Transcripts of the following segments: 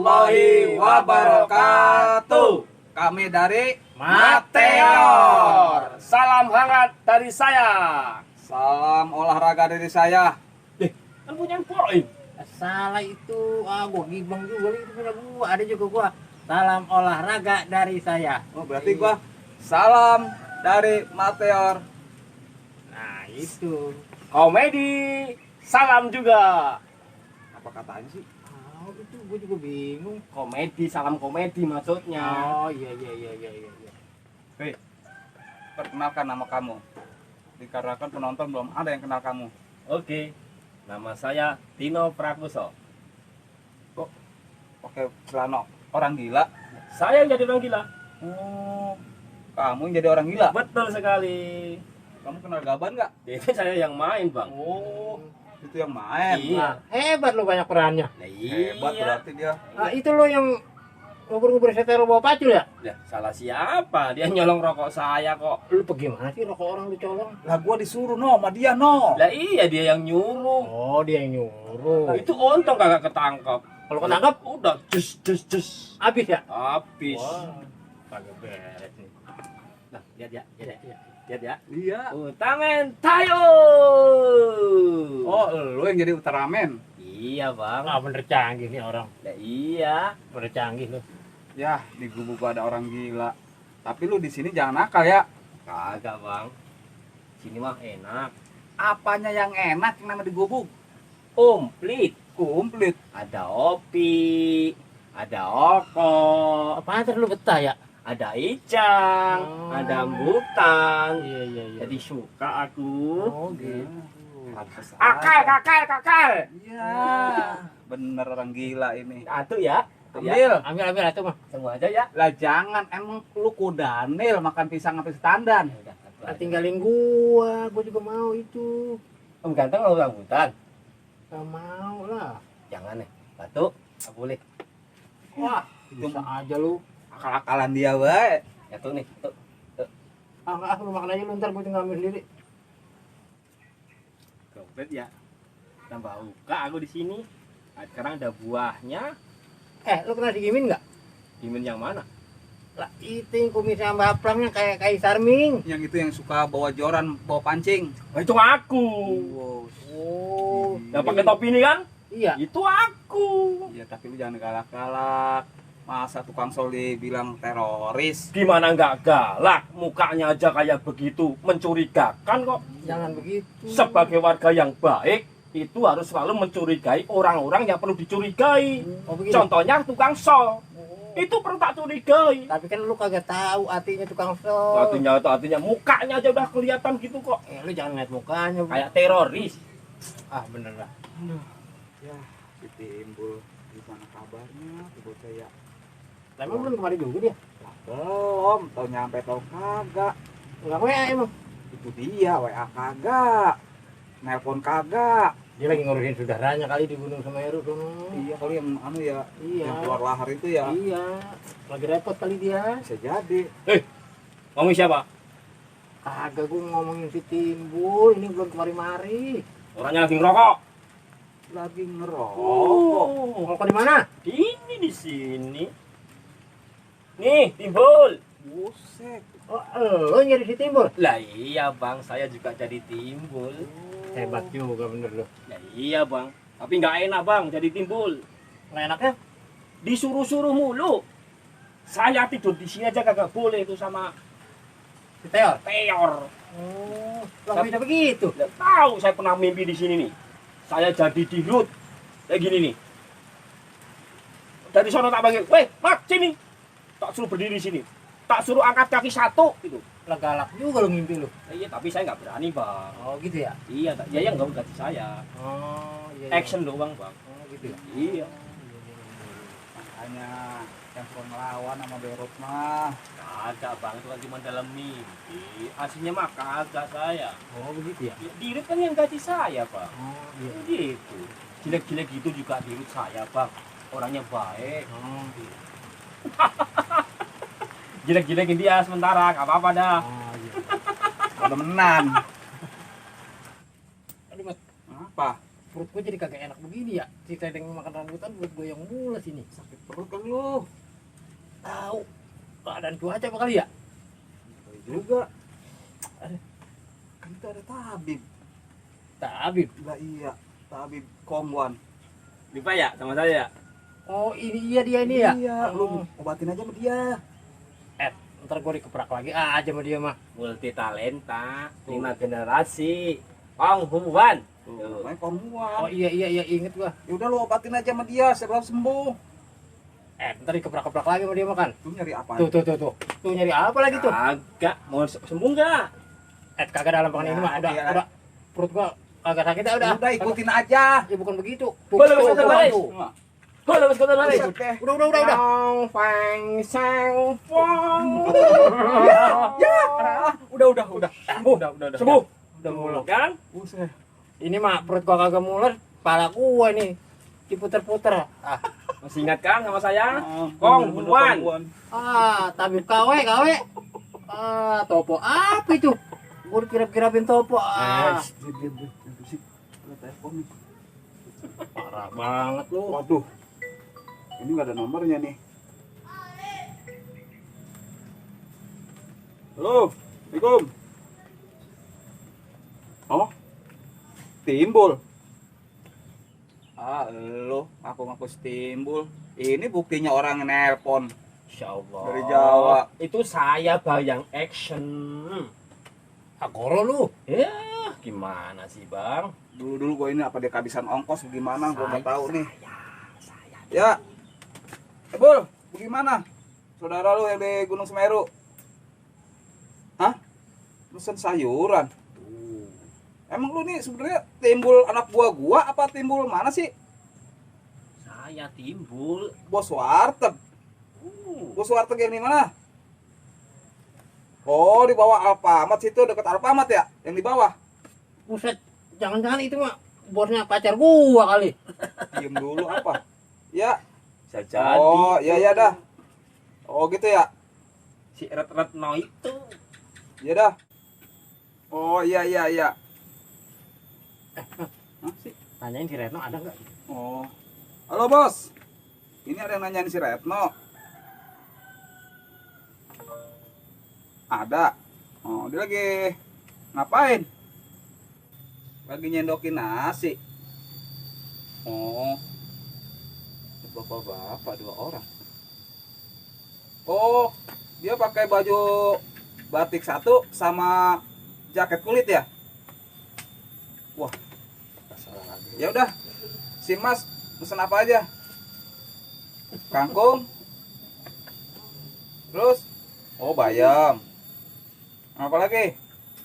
warahmatullahi wabarakatuh. Kami dari Mateor. Salam hangat dari saya. Salam olahraga dari saya. Kan punya poin. Salah itu, gua gibang juga itu punya gua, ada juga gua. Salam olahraga dari saya. Oh, berarti gua salam dari Mateor. Nah, itu. Komedi. Salam juga. Apa katanya sih? Itu gua juga bingung. Komedi, salam komedi maksudnya. Oh, iya. Hei, perkenalkan nama kamu. Dikarenakan penonton belum ada yang kenal kamu. Oke. Nama saya Tino Prakuso. Kok pakai celana orang gila? Saya yang jadi orang gila. Oh, kamu yang jadi orang gila? Betul sekali. Kamu kenal Gaban nggak? Ini saya yang main, Bang. Oh, itu yang main. Iya. Hebat lo banyak perannya. Nah, Hebat iya. berarti dia. Itu lo yang ngubur-ngubur setero bawa pacul ya? Lah, salah siapa? Dia nyolong rokok saya kok. Lu bagaimana sih rokok orang lu colong? Lah gua disuruh no sama dia no. Lah iya, dia yang nyuruh. Oh, dia yang nyuruh. Itu untung kagak ketangkep. Kalau ketangkap, Udah just habis ya? habis. Wah, kagak beres nih. Nah, lihat ya. Lihat ya. Iya. Tangan tayo. Oh, lu yang jadi Ultraman. Iya, Bang. Bener canggih nih orang. Lah iya. Bener canggih lu. Ya, di gubuk gua ada orang gila. Tapi lu di sini jangan nakal ya. Kagak, Bang. Sini mah enak. Apanya yang enak yang nama di gubuk? Komplit. Komplit. Ada opi, ada oko, Apaan terus lu betah ya? ada icang, Oh. ada ambutan. Iya. Jadi suka aku. Oh, gitu. Pantes Akal, aja. kakal. Iya. Bener orang gila ini. Satu ya. Tuh ya. Ambil. Ambil itu mah. Semua aja ya. Lah jangan, emang lu kudanil makan pisang sampai setandan. Ya udah, satu Ah, aja. tinggalin gua juga mau itu. Om ganteng mau rambutan? Gak mau lah. Jangan nih. Satu, nggak boleh. Wah, Bisa aja lu. akal-akalan dia bae. Satu nih. Tuh. Enggak, lu makan aja lu, ntar gua tinggal ambil sendiri. Komplit ya. Tambah uka aku di sini. Nah, sekarang ada buahnya. Lu pernah digimin nggak? Dimin yang mana? Lah itu yang kumis sama baplangnya kayak Kaisar Ming. Yang itu yang suka bawa joran, bawa pancing. Oh, itu aku. Oh, Yang pakai topi ini kan? iya. Itu aku. Iya, tapi lu jangan galak-galak. Masa tukang sol dibilang teroris? Gimana nggak galak? Mukanya aja kayak begitu, mencurigakan kok. Jangan begitu. Sebagai warga yang baik, itu harus selalu mencurigai orang-orang yang perlu dicurigai. Oh, begitu. Contohnya tukang sol. Itu perlu tak curigai. Tapi kan lu kagak tahu artinya tukang sol. Artinya mukanya aja udah kelihatan gitu kok. Lu jangan lihat mukanya. Kayak teroris. Bener lah. Ya, si Timbul. Gimana kabarnya? Tuh saya. Tapi belum kemarin juga dia. Belum, tau nyampe tau kagak. Enggak WA emang. Itu dia, WA kagak. Nelpon kagak. Dia lagi ngurusin saudaranya kali di Gunung Semeru sono. Iya, kalau yang anu ya, Iya. yang keluar lahar itu ya. Iya. Lagi repot kali dia. Bisa jadi. Ngomong siapa? Kagak, gua ngomongin si Timbul, ini belum kemari-mari. Orangnya lagi ngerokok. Lagi ngerokok. Ngomong di mana? Ini di sini. Nih, Timbul. Buset. Oh, lo nyari si Timbul? Lah iya bang, saya juga jadi timbul. Hebat juga bener lo. Lah iya bang, tapi nggak enak bang jadi timbul. Nggak enaknya? Disuruh-suruh mulu. Saya tidur di sini aja kagak boleh itu sama Si Teor? Teor. Oh, lo bisa begitu? Lah, tahu saya pernah mimpi di sini nih. Saya jadi dirut kayak gini nih. Dari sono tak panggil, weh, mak sini. Tak suruh berdiri sini. Tak suruh angkat kaki satu gitu. Lah galak juga lo ngimpi lo. Iya, tapi saya nggak berani bang. Oh gitu ya? Iya, ya yang nggak gaji saya. Oh iya. Action doang bang. Oh gitu ya? Iya. Makanya yang suruh ngelawan sama Berot mah. Kagak bang, itu kan cuma dalam mimpi. Aslinya mah kagak saya. Oh begitu ya? Ya, dirut kan yang gaji saya bang. Oh iya. Gitu. Jelek-jelek gitu juga dirut saya bang. Orangnya baik. Oh gitu. Jelek-jelekin dia sementara, nggak apa-apa dah. Oh iya. Temenan. Aduh mas, Apa? perut gue jadi kagak enak begini ya. Si Tedeng makan rambutan buat gue yang mules ini. Sakit perut kan lu. Tahu keadaan cuaca apa kali ya? Tahu juga. Kan itu ada tabib. Tabib. Lah iya, tabib Kongwan. Lupa ya sama saya. Oh ini iya dia ini ya? Iya, lu obatin aja sama dia. Ntar gue dikeprak lagi aja sama dia mah. Multi talenta, 5 generasi. Kong Humuan. Tuh, Tuh. namanya Kongwan. Oh iya inget gua. Ya udah lu obatin aja sama dia, segera sembuh. Ntar dikeprak-keprak lagi sama dia makan. Lu nyari apa? Tuh. Tuh nyari apa lagi tuh? Kagak mau sembuh enggak? Kagak dalam makan Ya, ini mah oke, ya. udah perut gua kagak sakit udah. Udah ikutin aja. Ya bukan begitu. Boleh, sebentar, Baris. tuh. Boleh sebentar lagi. Buset deh. Udah. Fang fang sang fong. Ya, udah. Udah. Sembuh. Udah mules. Kan? Buset. Ini mah perut gua kagak mules, kepala gua nih diputer-puter. Masih ingat kan sama saya? Kong, Humuan. Tabib KW. Topo apa itu? Gua dikirap-kirapin topo. Telepon nih. Parah banget lu. Waduh. Ini nggak ada nomornya nih. Halo, Assalamualaikum. Oh, Timbul. Lo, aku Timbul. Ini buktinya orang nelpon Insyaallah. dari Jawa. Itu saya bayang action. Agoro lu. Ya, gimana sih, Bang? Dulu gue ini apa dia kehabisan ongkos gimana? Gue nggak tahu nih. Saya. Ya, Bul, bagaimana? Saudara lu yang di Gunung Semeru? Hah? Mesen sayuran? Emang lu nih sebenarnya Timbul anak buah gua apa Timbul mana sih? Saya Timbul. Bos warteg. Bos warteg yang di mana? Oh, di bawah Alfamart situ, dekat Alfamart ya? Yang di bawah. Buset, jangan-jangan itu mah bosnya pacar gua kali. Diem dulu apa? Ya. Bisa jadi. Oh, iya dah. Oh, gitu ya. Si Retno itu. Iya dah. Oh, iya. Hah, sih? Tanyain si Retno ada nggak? Oh. Halo, Bos. Ini ada yang nanyain si Retno. Ada. Oh, dia lagi ngapain? Lagi nyendokin nasi. Oh. Bapak-bapak 2 orang. Oh, dia pakai baju batik 1 sama jaket kulit ya? Wah, salah lagi. Ya udah, si Mas pesen apa aja? Kangkung. Terus, oh bayam. Apa lagi?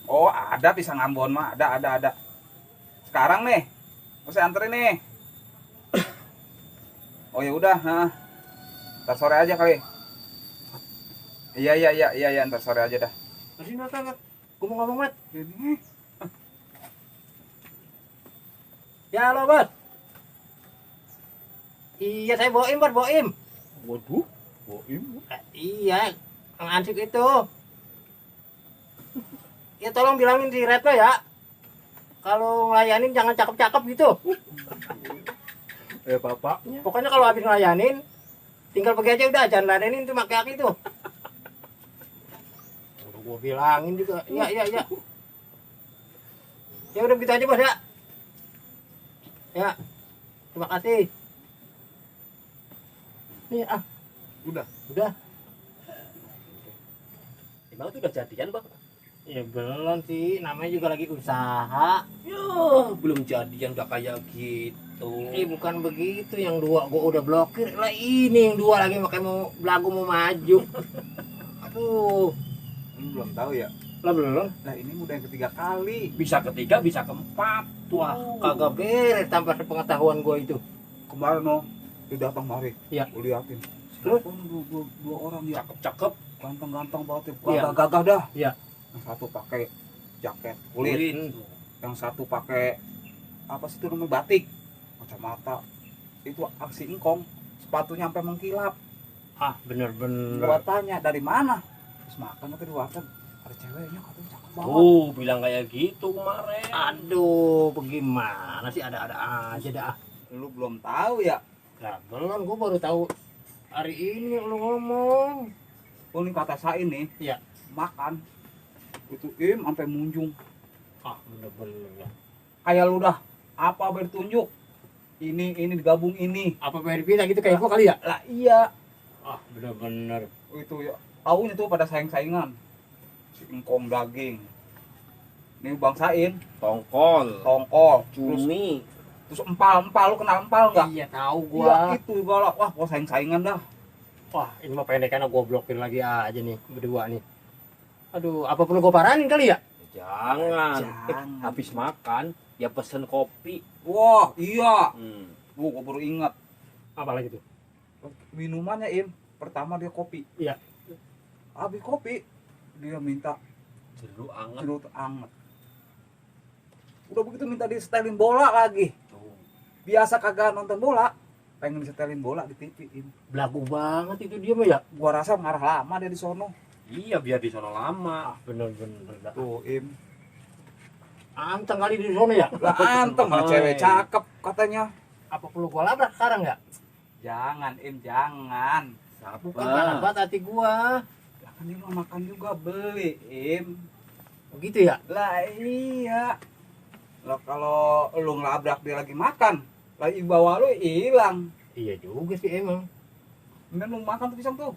Oh ada pisang Ambon mah, ada. Sekarang nih, saya anterin nih. Oh ya udah, ntar sore aja kali. Iya, ntar sore aja dah. Masih nonton kan? Gua mau ngomong, Mat. Ini. Ya halo, Bos. Iya, saya Boim. Waduh, Boim. Iya, Kang Ansip itu. Ya tolong bilangin si Retno ya. Kalau ngelayanin jangan cakep-cakep gitu. Bapaknya. Pokoknya kalau habis ngelayanin tinggal pergi aja udah, jangan ladenin tuh aki-aki tuh. Udah gua bilangin juga. Iya. Ya udah begitu aja, Bos ya. Ya. Terima kasih. Nih, Udah. Emang itu udah jadian, Bang? Ya belum sih, namanya juga lagi usaha. Belum jadian udah kayak gitu. Bukan begitu, yang 2 gua udah blokir. Lah ini yang 2 lagi makanya mau belagu mau maju. Aduh, Lu belum tahu ya? lah belum. Nah ini udah yang ketiga kali. Bisa ketiga, bisa keempat. Wah, kagak beres tanpa sepengetahuan gua itu. Kemarin dia datang mari. Iya. Lu liatin. Terus? Dua orang ya. Cakep. Ganteng banget. Iya. Gagah dah. Iya. Yang satu pakai jaket kulit. Yang satu pakai apa sih itu namanya batik. Kacamata. Itu aksi ingkong. Sepatunya sampai mengkilap. Bener-bener. Gua tanya dari mana? Terus makan atau di warteg. ada ceweknya katanya cakep banget. Bilang kayak gitu kemarin. Aduh, bagaimana sih, ada-ada aja dah. Lu belum tahu ya? Nah, belum, gua baru tahu hari ini lu ngomong. Oh ini kata saya nih, Iya. makan itu sampai munjung. Ah, bener-bener ya. Kayak lu dah apa bertunjuk ini digabung ini. Apa pengen pindah gitu kayak gua kali ya? Lah iya, Ah, bener-bener. itu ya taunya tuh pada saing-saingan si engkong daging ini bangsain Tongkol, tongkol cumi. terus empal lu kenal empal nggak? Iya, tahu Iya gua. itu galak, wah kok saing-saingan dah. Wah, ini mah pendek karena gua blokin lagi aja nih berdua nih. Aduh, apa perlu gua paranin kali ya? Jangan. Jangan. Habis makan ya pesen kopi. Wah iya, Hmm. gua baru ingat Apa lagi tuh? minumannya pertama dia kopi. Iya. Habis kopi dia minta Jeruk anget. jeruk anget. Udah begitu minta disetelin bola lagi. Tuh. Biasa kagak nonton bola, pengen disetelin bola di TV. Belagu banget itu dia mah ya. Gua rasa marah lama dia di sono. Iya, biar di sono lama. Ah, bener-bener dah. Tuh Anteng kali di sana ya. lah antem mana cewek cakep katanya. Apa perlu gua labrak sekarang ya? Jangan jangan. Sabar. Bukan panas banget hati gua. Lah kan dia mau makan juga beli Begitu ya? Lah iya. Lah kalau lu ngelabrak dia lagi makan, lagi bawa lu hilang. Iya juga sih emang. Mending lu makan tuh pisang tuh.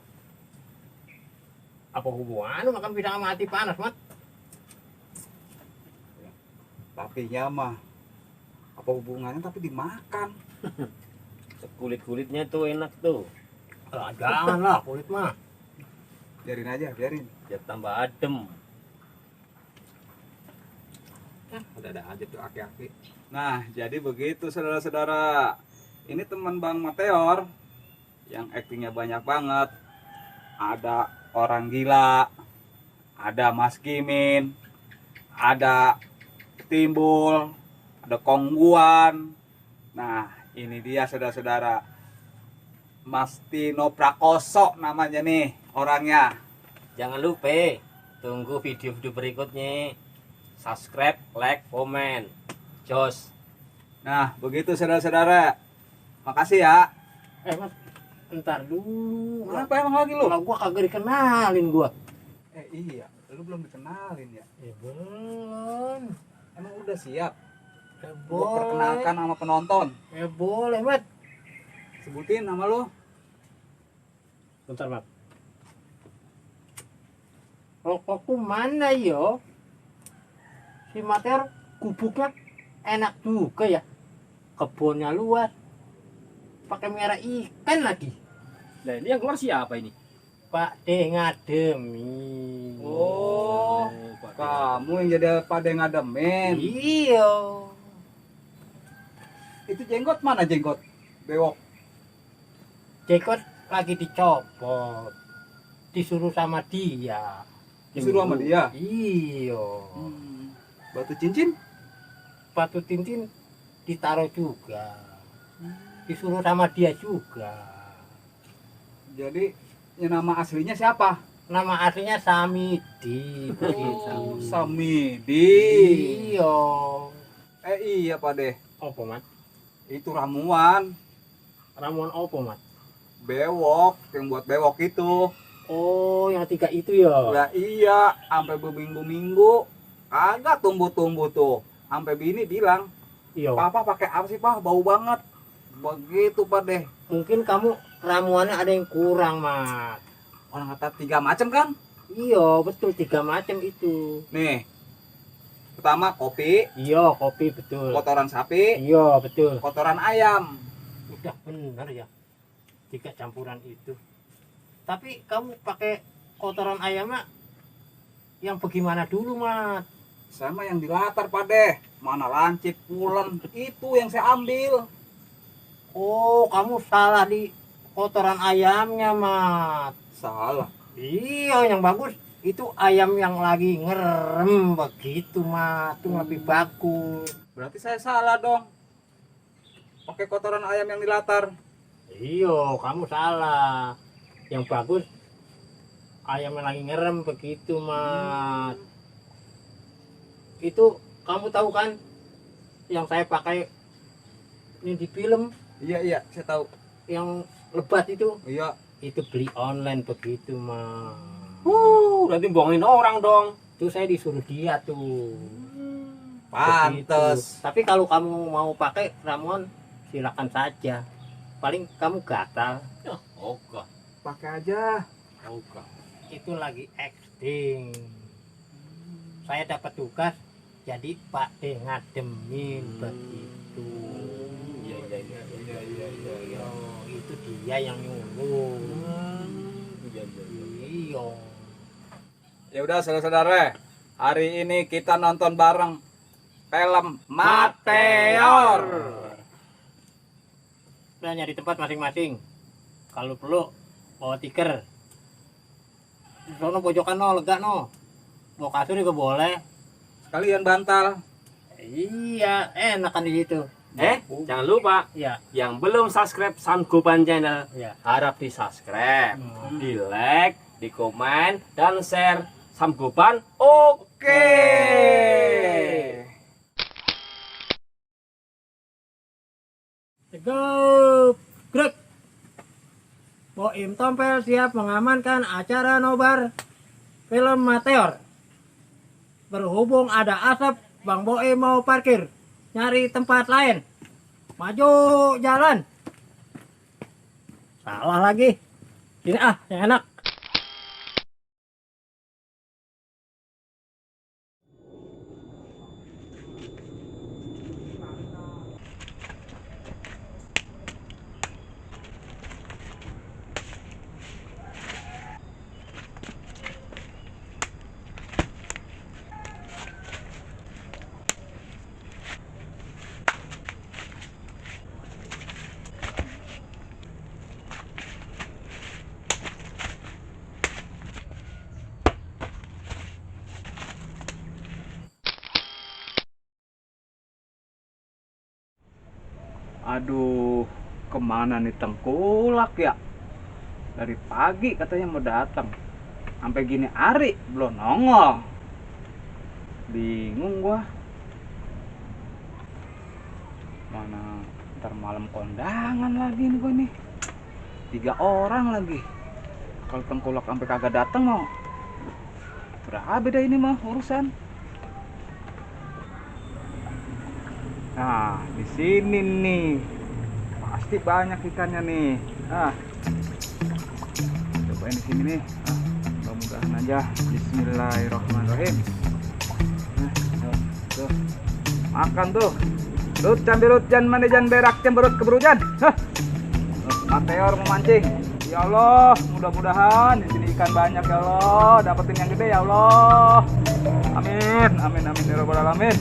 Apa hubungan lu makan pisang sama hati panas, Mat? Tapi ya mah apa hubungannya tapi dimakan. Kulit-kulitnya tuh enak tuh. Lah, jangan lah kulit mah. Biarin aja, biarin. Biar tambah adem. Ada aja tuh aki-aki. Nah, jadi begitu saudara-saudara. Ini teman Bang Mateor yang aktingnya banyak banget. Ada orang gila, ada Mas Kimin, ada Timbul, ada Kongguan. Nah, ini dia saudara-saudara. Mas Tino Prakoso namanya nih orangnya. Jangan lupa tunggu video-video berikutnya. Subscribe, like, komen. Jos. Nah, begitu saudara-saudara. Makasih ya. Mas, ntar dulu. Kenapa emang lagi lu? Kalau gua kagak dikenalin gua. Iya, lu belum dikenalin ya. Belum. Emang udah siap? Gua Boleh. perkenalkan sama penonton. Boleh, Mat. Sebutin nama lu. Bentar, Mat. Rokokku mana yo? Si Mater gubuknya enak juga ya. Kebunnya luas. Pakai merah ikan lagi. Nah, ini yang keluar siapa ini? Pak D ngademi. Oh, Pak. kamu yang jadi pada ngademin. Iya. Itu jenggot mana jenggot? Bewok. Jekot lagi dicopot. Disuruh sama dia. Disuruh sama dia. Iya. Batu cincin? Batu tintin ditaruh juga. Disuruh sama dia juga. Jadi yang nama aslinya siapa? Nama aslinya Samidi. Oh, Samidi. Iya. Iya Pak De. Apa, Mat? Itu ramuan. Ramuan apa, Mat? Bewok, yang buat bewok itu. Oh, yang 3 itu ya. Lah iya, sampai berminggu-minggu kagak tumbuh-tumbuh tuh. Sampai bini bilang, Iya. "Papa pakai apa sih, Pak? Bau banget." Begitu, Pak deh. Mungkin kamu ramuannya ada yang kurang, Mat. Orang kata 3 macam kan? Iya, betul 3 macam itu. Nih. Pertama kopi, Iya, kopi betul. kotoran sapi, Iya, betul. kotoran ayam. Udah benar ya. 3 campuran itu. Tapi kamu pakai kotoran ayamnya yang bagaimana dulu, Mat? Sama yang dilatar, Pak deh. Mana lancip, pulen, itu yang saya ambil. Oh, kamu salah di kotoran ayamnya, Mat. Salah. Iya, yang bagus itu ayam yang lagi ngerem begitu, Mat. Itu lebih bagus. Berarti saya salah dong. Pakai kotoran ayam yang dilatar. Iya, kamu salah. Yang bagus ayamnya lagi ngerem begitu Mas. Itu kamu tahu kan yang saya pakai ini di film Iya, saya tahu. yang lebat itu Iya. beli online begitu Mas. Berarti bohongin orang dong. Itu saya disuruh dia tuh. Pantes. Begitu. Tapi kalau kamu mau pakai ramuan silakan saja. Paling kamu gatal. Ogah, Pakai aja. ogah. Itu lagi acting. Saya dapat tugas jadi Pak D ngademin begitu. Iya. Oh, itu dia yang nyuruh. Iya. Ya udah saudara-saudara, hari ini kita nonton bareng film Meteor. Udah nyari tempat masing-masing. Kalau perlu bawa tiker. Di sono pojokan no, lega no. Bawa kasur juga boleh. Kalian bantal. Iya, enakan di situ. Jangan lupa Ya, yang belum subscribe Sanggupan Channel ya. harap di subscribe, Hmm. di like, di komen, dan share Sanggupan. Oke. Tegap, grek. Boim Tompel siap mengamankan acara nobar film Meteor. Berhubung ada asap, Bang Boim mau parkir, nyari tempat lain. Maju jalan. Salah lagi. Sini yang enak. Aduh, kemana nih tengkulak ya? Dari pagi katanya mau datang. Sampai gini hari belum nongol. Bingung gua. Mana ntar malam kondangan lagi nih gua nih. 3 orang lagi. Kalau tengkulak sampai kagak datang mau berapa dah ini mah urusan. Nah, di sini nih. Pasti banyak ikannya nih. Ah. Cobain di sini nih. Ah, mudah-mudahan aja. Bismillahirrahmanirrahim. Nah, tuh. Makan tuh. Rut cambirut jan manejan berak cemberut keberujan. Hah. Meteor memancing. Ya Allah, mudah-mudahan di sini ikan banyak ya Allah, dapetin yang gede ya Allah. Amin, amin, amin ya rabbal alamin.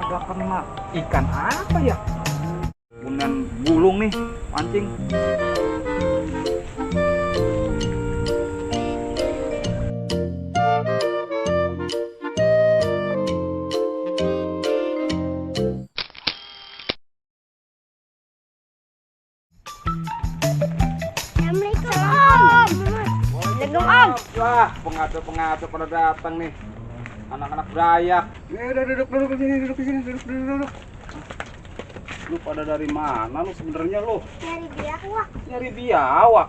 Agak kena ikan apa ya? Dengan gulung nih, mancing. Assalamualaikum Om. Wah, pengadu pada datang nih. Anak-anak berayak. Udah duduk di sini, duduk. Lu pada dari mana lu sebenarnya lu? Nyari biawak. Nyari biawak.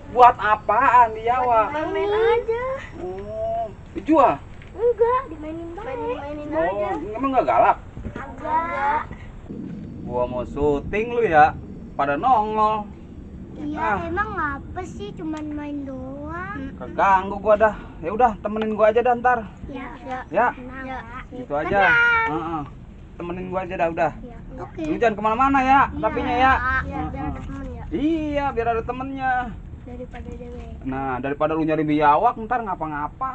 Buat apaan biawak? Main aja. Oh, dijual? Enggak, dimainin Mainin aja. Oh, emang nggak galak? Agak. Gua mau syuting lu ya, pada nongol. Iya, emang apa sih? Cuman main doang. Keganggu gua dah. Ya udah, temenin gua aja dah ntar. Ya. Ya, Ya. gitu aja. Heeh. Temenin gua aja dah udah. Ya. Oke. Lu jangan kemana-mana ya, tapinya ya. Ya, biar ada temen ya. Iya, biar ada temennya. Daripada dewe. Nah, daripada lu nyari biawak ntar ngapa-ngapa.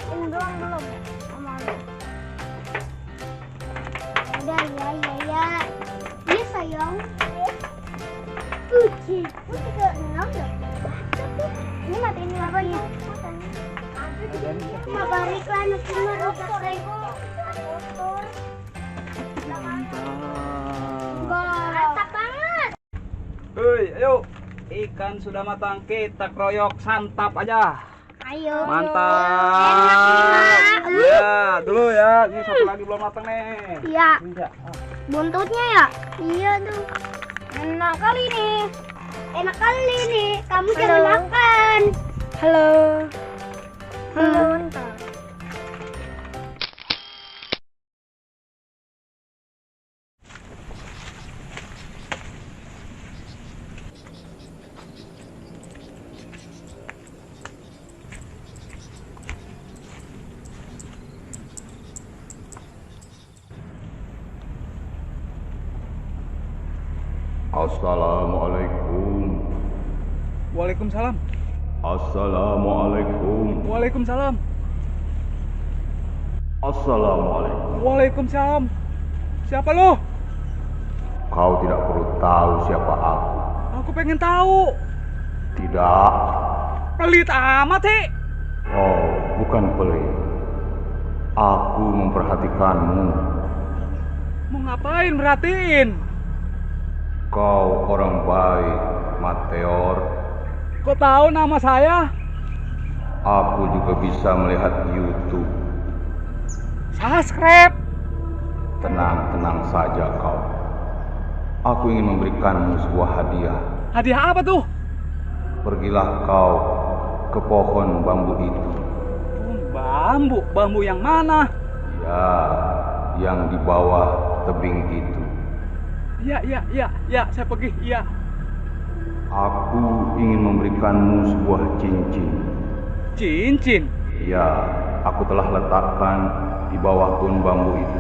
Ini doang belum sama lu. Udah ya. Iya sayang. Uji juga enam ya. Ini matiin lagi. Kabar iklan cuma rusak mantap banget. Hei, ayo. Ikan sudah matang, kita kroyok santap aja. Ayo. Mantap. Ya, dulu ya. Ini satu lagi belum matang nih. Iya. Enggak. Buntutnya ya? Iya tuh. Enak kali nih. Enak kali nih. Kamu jangan makan. Halo. Halo. Assalamualaikum. Waalaikumsalam. Assalamualaikum. Waalaikumsalam. Assalamualaikum. Waalaikumsalam. Siapa lo? Kau tidak perlu tahu siapa aku. Aku pengen tahu. Tidak. Pelit amat, He. Oh, bukan pelit. Aku memperhatikanmu. Mau ngapain merhatiin? Kau orang baik, Mateor. Kok tahu nama saya? Aku juga bisa melihat YouTube. Subscribe. Tenang saja kau. Aku ingin memberikanmu sebuah hadiah. Hadiah apa tuh? Pergilah kau ke pohon bambu itu. Bambu. Bambu yang mana? Ya, yang di bawah tebing itu. Ya, saya pergi. Iya. Aku ingin memberikanmu sebuah cincin. Cincin. Ya, aku telah letakkan di bawah pohon bambu itu.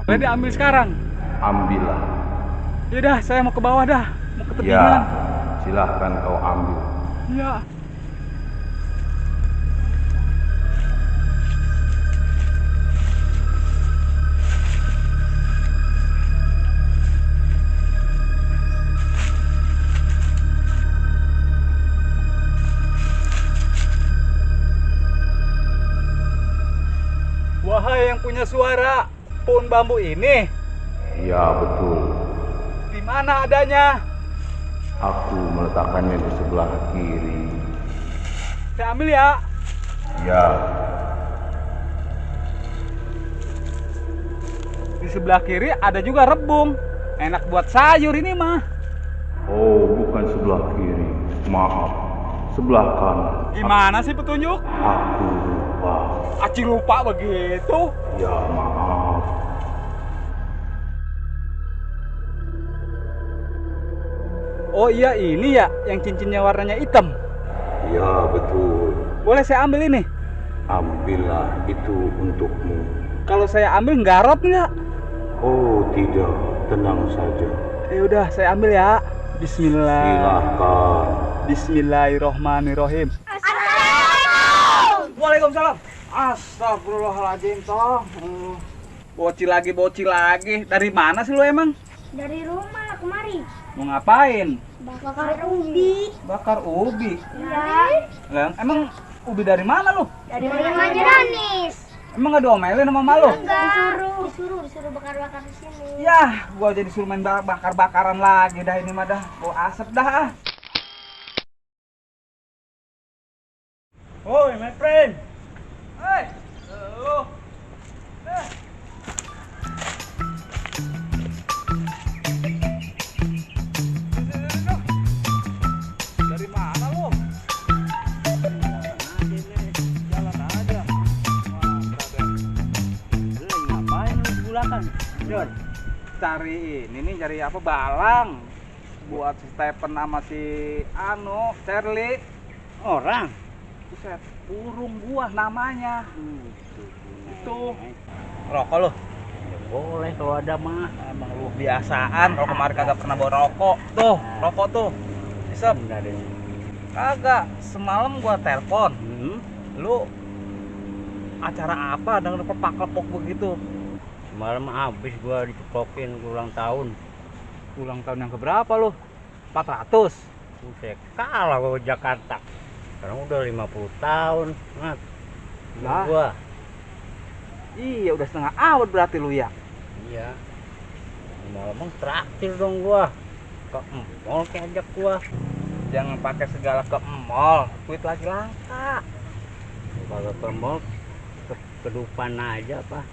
Boleh diambil sekarang? Ambillah. Yaudah, saya mau ke bawah dah. Mau ke Ya, tebingan. silahkan kau ambil. Ya. Wahai yang punya suara, pohon bambu ini Ya, betul. di mana adanya? Aku meletakkannya di sebelah kiri. Saya ambil ya. Ya, Di sebelah kiri ada juga rebung. Enak buat sayur ini mah. oh, bukan sebelah kiri. Maaf, sebelah kanan. Gimana sih petunjuk? Aku lupa. Aci lupa begitu. Ya, maaf. Oh iya, ini ya yang cincinnya warnanya hitam. Ya, betul. Boleh saya ambil ini? Ambillah, itu untukmu. Kalau saya ambil nggarot nggak? Oh, tidak. Tenang saja. Ya udah, saya ambil ya. Bismillah. Silahkan. Bismillahirrohmanirrohim. Waalaikumsalam. Astagfirullahaladzim, toh. Bocil lagi. Dari mana sih lu emang? Dari rumah kemari. Mau ngapain? Bakar ubi. Bakar ubi. Iya. Lah, emang ubi dari mana lu? Dari Majeranis. Emang gak diomelin sama malu? Disuruh bakar-bakar di sini. Yah, gua jadi suruh main bakar-bakaran lagi dah ini mah dah. Bau asap dah ah. Oi, my friend. Hei, lu. Dari mana lu? Jalan aja. Wah, brother. Lu ngapain lu di belakang? Jon. Cari ini nih, cari apa? Balang. Buat si Stephen sama si Charlie. Orang. Buset, burung gua namanya. Itu. Rokok lu? Ya boleh kalau ada mah. Emang lu biasaan, kalau kemarin kagak pernah bawa rokok. Tuh, rokok tuh. Isep. Benar ya. Kagak, semalam gua telepon. Hmm. Lu acara apa dengan kepak-kepok begitu? Semalam habis gua dicekokin ulang tahun. Ulang tahun yang keberapa lo? 400. Buset, kalah gua ke Jakarta. Sekarang udah 50 tahun, Mat. Lah. Gua. Iya, udah setengah abad berarti lu ya. Iya. Ngomong traktir dong gua. Ke mall kayak ajak gua. Jangan pakai segala ke mall, duit lagi langka. Kalau ke mall ke depan aja, Pak.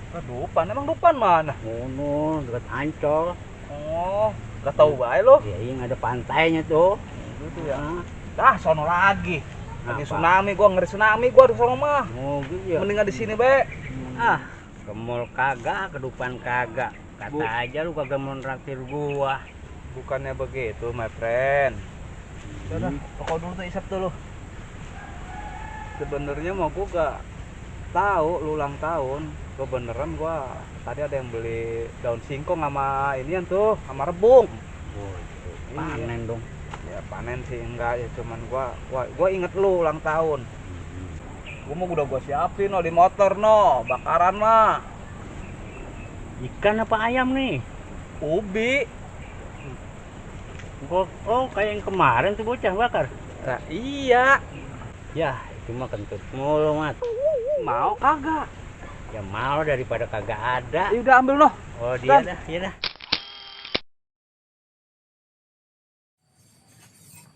Ke depan, emang depan mana? Ngono, dekat Ancol. Oh, gak tahu bae lo. Ya, yang ada pantainya tuh. Gitu ya. Nah, Dah, sono lagi. Lagi apa? tsunami, gua ngeri tsunami gua di sono mah. Oh, gitu ya. Mendingan di sini, Be. Ah, Ke mall kagak, ke depan kagak. Kata Bu. aja lu kagak mau traktir gua. bukannya begitu, my friend. Udah, rokok dulu tuh isap dulu. Sebenarnya mau gua gak tahu lu ulang tahun. Kebeneran gua tadi ada yang beli daun singkong sama inian tuh, sama rebung. Oh, Iya. panen dong. Ya panen sih enggak ya, cuman gua inget lu ulang tahun. Gua mau udah gua siapin no di motor no, bakaran mah. Ikan apa ayam nih? Ubi. Oh, kayak yang kemarin tuh bocah bakar. Nah, iya. Ya, itu mah kentut mulu, Mat. Mau kagak? Ya mau daripada kagak ada. Ya udah ambil no. Oh, dia Dan. dah, iya dah.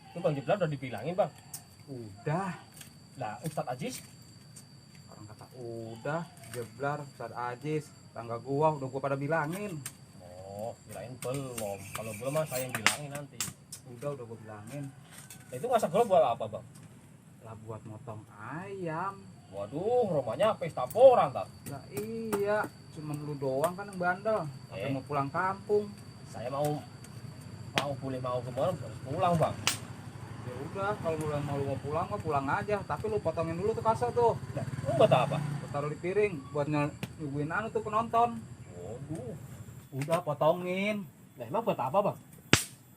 Itu Bang Jeblar udah dibilangin Bang. Udah. Lah Ustadz Ajis, Orang kata udah, Jeblar, Ustadz Ajis, tangga gua udah gua pada bilangin. oh kirain belum. Kalau belum mah saya yang bilangin nanti. Udah gua bilangin. Nah, itu masak gula buat apa Bang? Lah buat motong ayam. Waduh, rumahnya pesta poran tak? Lah iya, cuman lu doang kan yang bandel. Sampai Eh. mau pulang kampung. Saya mau boleh mau kemana pulang Bang. Ya udah, kalau lu mau pulang mah pulang aja, tapi lu potongin dulu tuh kaso tuh. Nah, lu buat apa? Lu taruh di piring buat nyuguhin anu tuh penonton. Waduh, Udah potongin. nah emang buat apa Bang?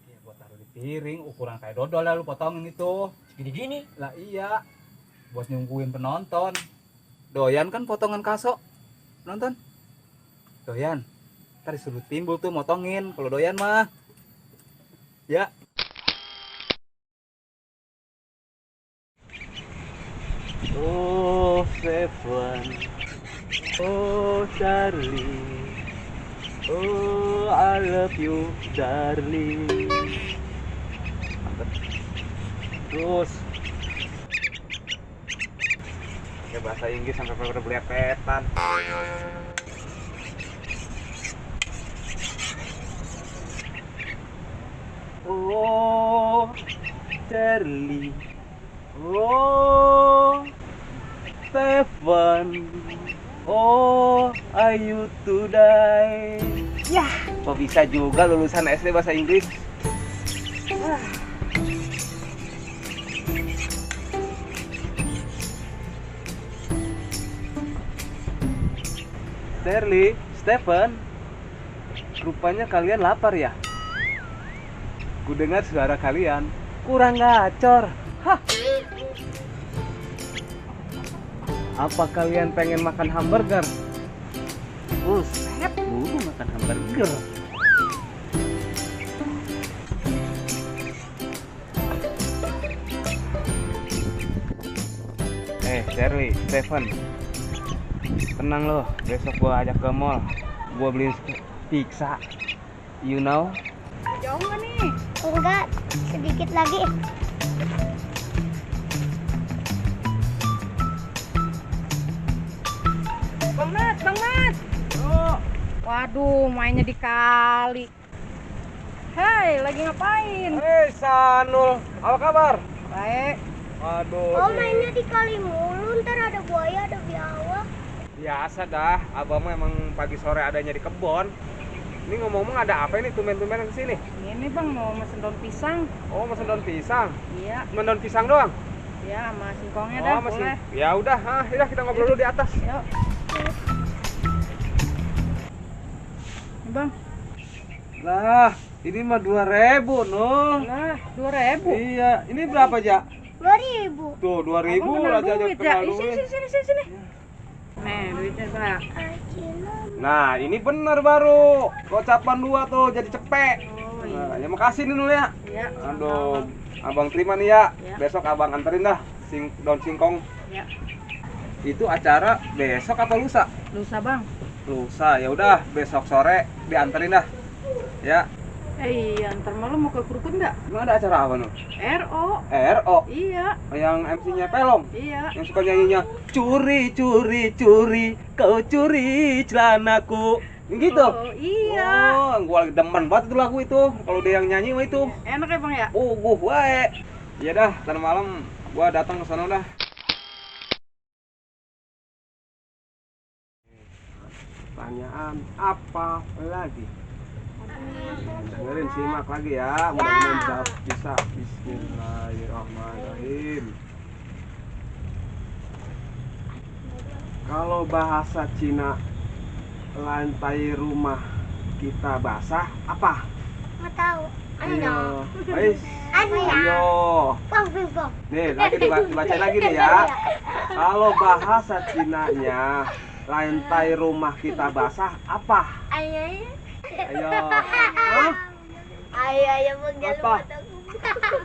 Ya buat taruh di piring, ukuran kayak dodol lah lu potongin itu. Segini-gini. Lah iya, buat nyungguin penonton. Doyan kan potongan kaso penonton? Doyan. Ntar disuruh timbul tuh motongin kalau doyan mah. Ya. Oh, Seven. Oh, Charlie. Oh, I love you, darling. Terus pakai bahasa Inggris sampai pada belepetan. Oh, Charlie. Oh, Seven. Oh, are you to die? Yah, kok bisa juga lulusan SD bahasa Inggris? Shirley, Stephen, rupanya kalian lapar ya? Ku dengar suara kalian kurang gacor. Hah? Apa kalian pengen makan hamburger? Buset, dulu makan hamburger. Shirley, Stephen, tenang loh, besok gua ajak ke mall, gua beli pizza, you know? Jauh nggak nih? Enggak, sedikit lagi. Bang Mat, Bang Mat. Waduh, mainnya di kali. Hei, lagi ngapain? Hei Sanul, apa kabar? Baik. Waduh, Oh, mainnya di kali mulu, ntar ada buaya, ada biawak. biasa dah, abang mah emang pagi sore adanya di kebon. Ini ngomong-ngomong ada apa ini tumen-tumenan kesini? Ini Bang mau mesen daun pisang. Oh, mesen daun pisang. Iya, Cuma daun pisang doang? ya sama singkongnya dah, masih. boleh. Ya udah, yaudah kita ngobrol dulu di atas. Yuk. Nih, Bang. Lah, ini mah 2.000, Nul. Lah, 2.000. Iya, ini berapa, Ja? 2000. Tuh, 2.000 Abang kenal aja duit ya. kenal Ih, duit. sini. Nih, duitnya, Bang. Aji. Nah, ini bener baru. Gocapan 2 tuh jadi cepet. Oh iya. Nah, ya makasih nih Nul ya. Iya. Aduh, abang terima nih ya. Ya. Besok abang anterin dah daun singkong. Ya. Itu acara besok apa lusa? Lusa bang. Lusa, ya udah besok sore dianterin dah. Ya. Iya, ntar malam mau ke Krukun nggak? Emang ada acara apa Nul? RO. RO. Iya. Yang MC-nya Pelong. Iya. Yang suka nyanyinya curi curi curi kau curi celanaku. Yang gitu. Oh, iya. Oh, gua lagi demen banget itu lagu itu. Kalau dia yang nyanyi mah itu. Enak ya bang ya? Wae. Iya dah, ntar malam gua datang ke sana dah. Pertanyaan apa lagi? Dengerin, simak lagi ya. Mudah-mudahan bisa. Bismillahirrahmanirrahim. Kalau bahasa Cina, lantai rumah kita basah apa? Nggak tahu. Ayo, guys. Ayo. Bang, bang. Nih, lagi dibacain lagi nih ya. Kalau bahasa Cinanya, lantai rumah kita basah apa? Ayo. Ayo. Hah? Ayo, bang, jangan Apa? lupa tahu.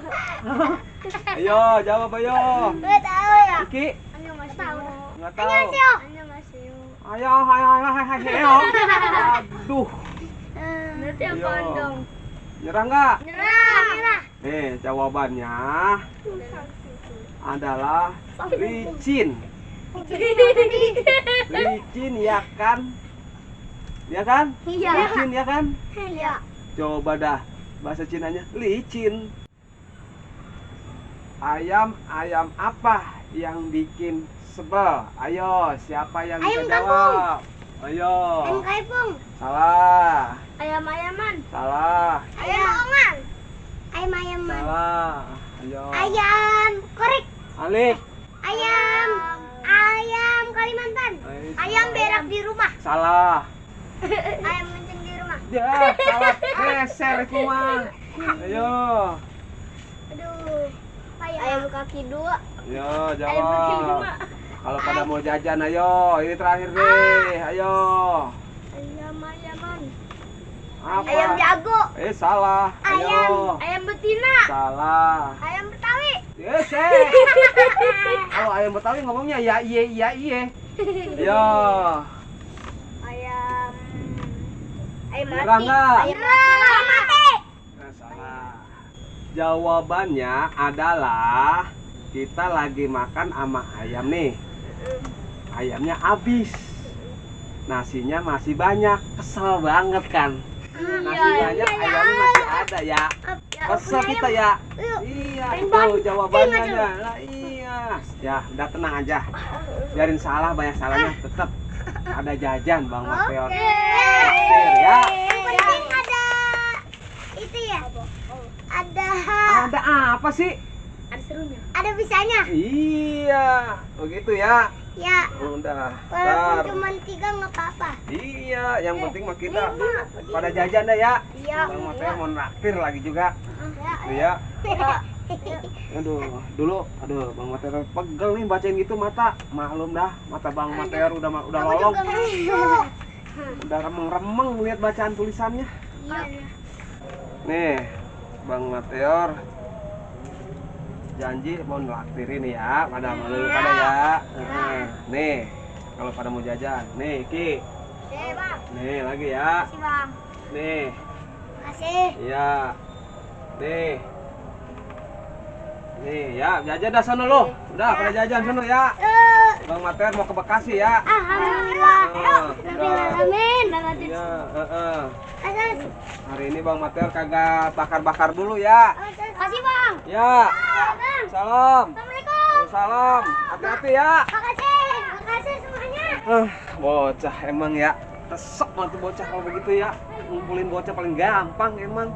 Ayo, jawab ayo. Nggak tahu ya? Iki, Annyeonghaseyo. nggak tahu. Annyeonghaseyo. Ayo. Aduh, Nanti Ayo. apa dong? nyerah nggak? Nyerah. Nih, jawabannya adalah licin. Licin ya kan? Ya kan? Iya. Licin ya kan? Iya. Coba dah bahasa Cinanya licin. Ayam apa yang bikin sebel? Ayo, siapa yang Ayam bisa jawab? Ayo. Ayam kaipung. Salah. Ayam-ayaman. Salah. Ayam bohongan. Ayam-ayaman. Salah. Ayo. Ayam korek. Alik. Ayam Kalimantan. Ayam berak di rumah. Salah. Ayam kencing di rumah. Ya, salah. Geser itu mah. Ayo. Aduh. Ayam kaki 2. Ayo, Ayam kaki jawab. 5. Kalau pada mau jajan, ayo. Ini terakhir nih. Ayo. Ayam-ayaman. Apa? Ayam jago. Salah. Ayo. Ayam betina. Salah. Ayam betawi. Yes, Kalau ayam Betawi ngomongnya ya iye. Ayo. Ayam Nyerah mati. nggak? Ayam mati. Salah. Jawabannya adalah kita lagi makan sama ayam nih. Ayamnya habis. Nasinya masih banyak. Kesel banget kan? Nasi banyak, ayamnya masih ada ya. Kesel kita ya. Iya, itu jawabannya ya. Lah iya. Ya, udah tenang aja. Biarin salah, banyak salahnya tetap ada jajan Bang Mateor. Traktir ya. Yang penting ada itu ya. Ada Ada apa sih? serunya. Ada bisanya. Iya, begitu ya. Ya. Udah. Walaupun Ntar. cuma 3 nggak apa-apa. Iya, yang penting mah kita pada jajan dah ya. Iya. Bang Mateor mau traktir lagi juga. Ya. Tuh ya. Aduh, Bang Mateor pegel nih bacain gitu mata. Maklum dah, mata Bang Mateor udah lolong. Udah remeng-remeng lihat bacaan tulisannya. Iya. Nih, Bang Mateor janji mau nraktirin ya pada malu pada ya. Nih, kalau pada mau jajan. Nih, Ki. Bang. Nih, lagi ya. Makasih, Bang. Nih. Makasih. Iya. Nih. Nih, ya, jajan dah sono lo. Udah, pada jajan sono ya. Bang Mateor mau ke Bekasi ya. Alhamdulillah. Amin. Amin. Iya, Atas. Hari ini Bang Mateor kagak bakar-bakar dulu ya. Makasih, Bang. Ya. Bang. Salam. Assalamualaikum. Salam. Hati-hati ya. Makasih. Makasih semuanya. Bocah emang ya. Resep banget tuh bocah kalau begitu ya. Ngumpulin bocah paling gampang emang.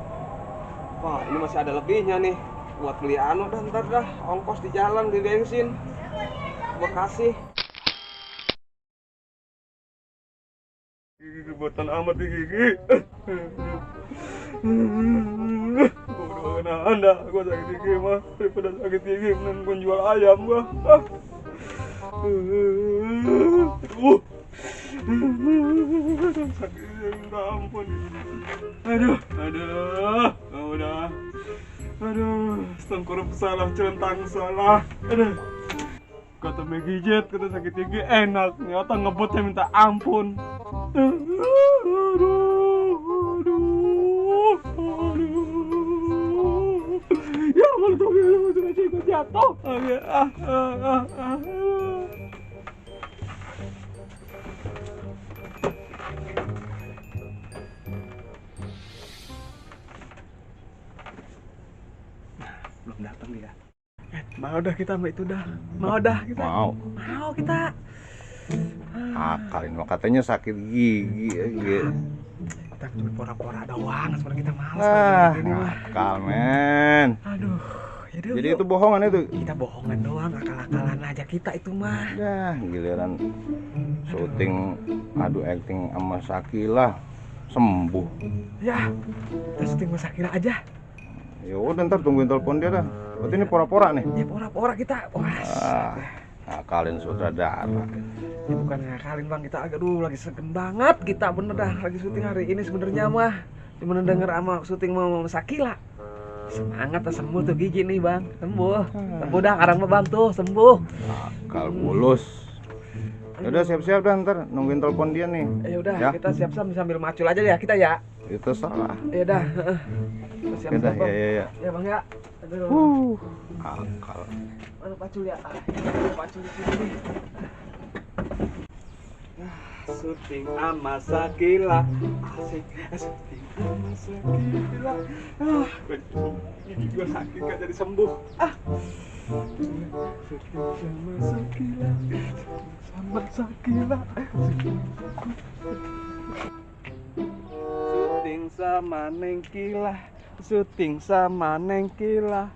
Wah, ini masih ada lebihnya nih. Buat beli anu dah ntar dah. Ongkos di jalan, di bensin. Bekasi. Gigi kebuatan amat nih Gigi. Gua udah anda, gua sakit gigi mah. Daripada sakit gigi, mending gua jual ayam gua. Sakitnya minta ampun. Aduh, udah. Aduh, tengkorak salah, centang salah. Aduh. Kata megijit, kata sakit gigi enak. Nyata ngebutnya minta ampun. Aduh. Ya Allah, tuh sudah ikut jatuh. Belum datang dia. Mau dah kita sama itu dah. Mau dah kita. Mau kita. Akalin mah katanya sakit gigi. Kita cuma pora-pora doang, sebenarnya kita malas. Akal men. Aduh, Jadi itu bohongan itu. kita bohongan doang, akal-akalan aja kita itu mah. Ya giliran syuting adu acting sama Sakila sembuh. Ya, kita syuting sama Sakila aja. Ya udah ntar tungguin telepon dia dah. Berarti ini pora-pora nih. Ya pora-pora kita. Wah, Akalin sutradara. ya bukan ngakalin bang, kita agak dulu lagi segen banget kita bener dah lagi syuting hari ini sebenarnya mah. Cuma denger sama syuting sama Sakila. Semangat dah sembuh tuh gigi nih bang, sembuh dah sekarang mah bang tuh sembuh. Akal bulus. Ya udah siap-siap dah ntar nungguin telepon dia nih. Ya udah Ya. kita siap-siap sambil macul aja ya kita ya. Itu salah. Ya dah. Oke dah, ya. Ya bang ya. Aduh. Akal. Mana pacul ya? Pacul di sini nih. Syuting sama Sakila. Asik. Syuting sama Sakila. Gigi gua sakit gak jadi sembuh. Syuting sama Sakila. Sama Sakila. Syuting sama Nengkila. Syuting sama Nengkila.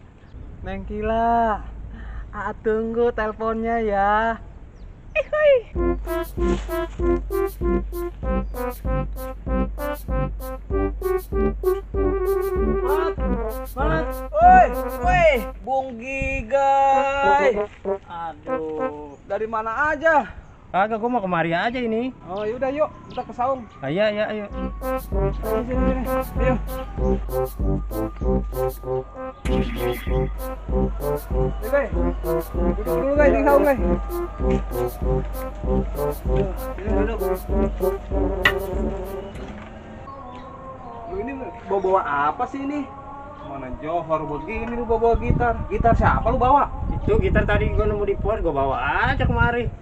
Nengkila. Tunggu teleponnya ya. Woi, Bung Gigai. Aduh. Dari mana aja? Kagak, gua mau kemari aja ini. Oh, yaudah yuk, kita ke saung. Iya, ayo. Sini. Ayo. Guys, duduk dulu guys, di saung guys. Duduk. Lu ini bawa apa sih ini? Mana Johor begini lu bawa gitar. Gitar siapa lu bawa? Itu gitar tadi gua nemu di pos, gua bawa aja kemari.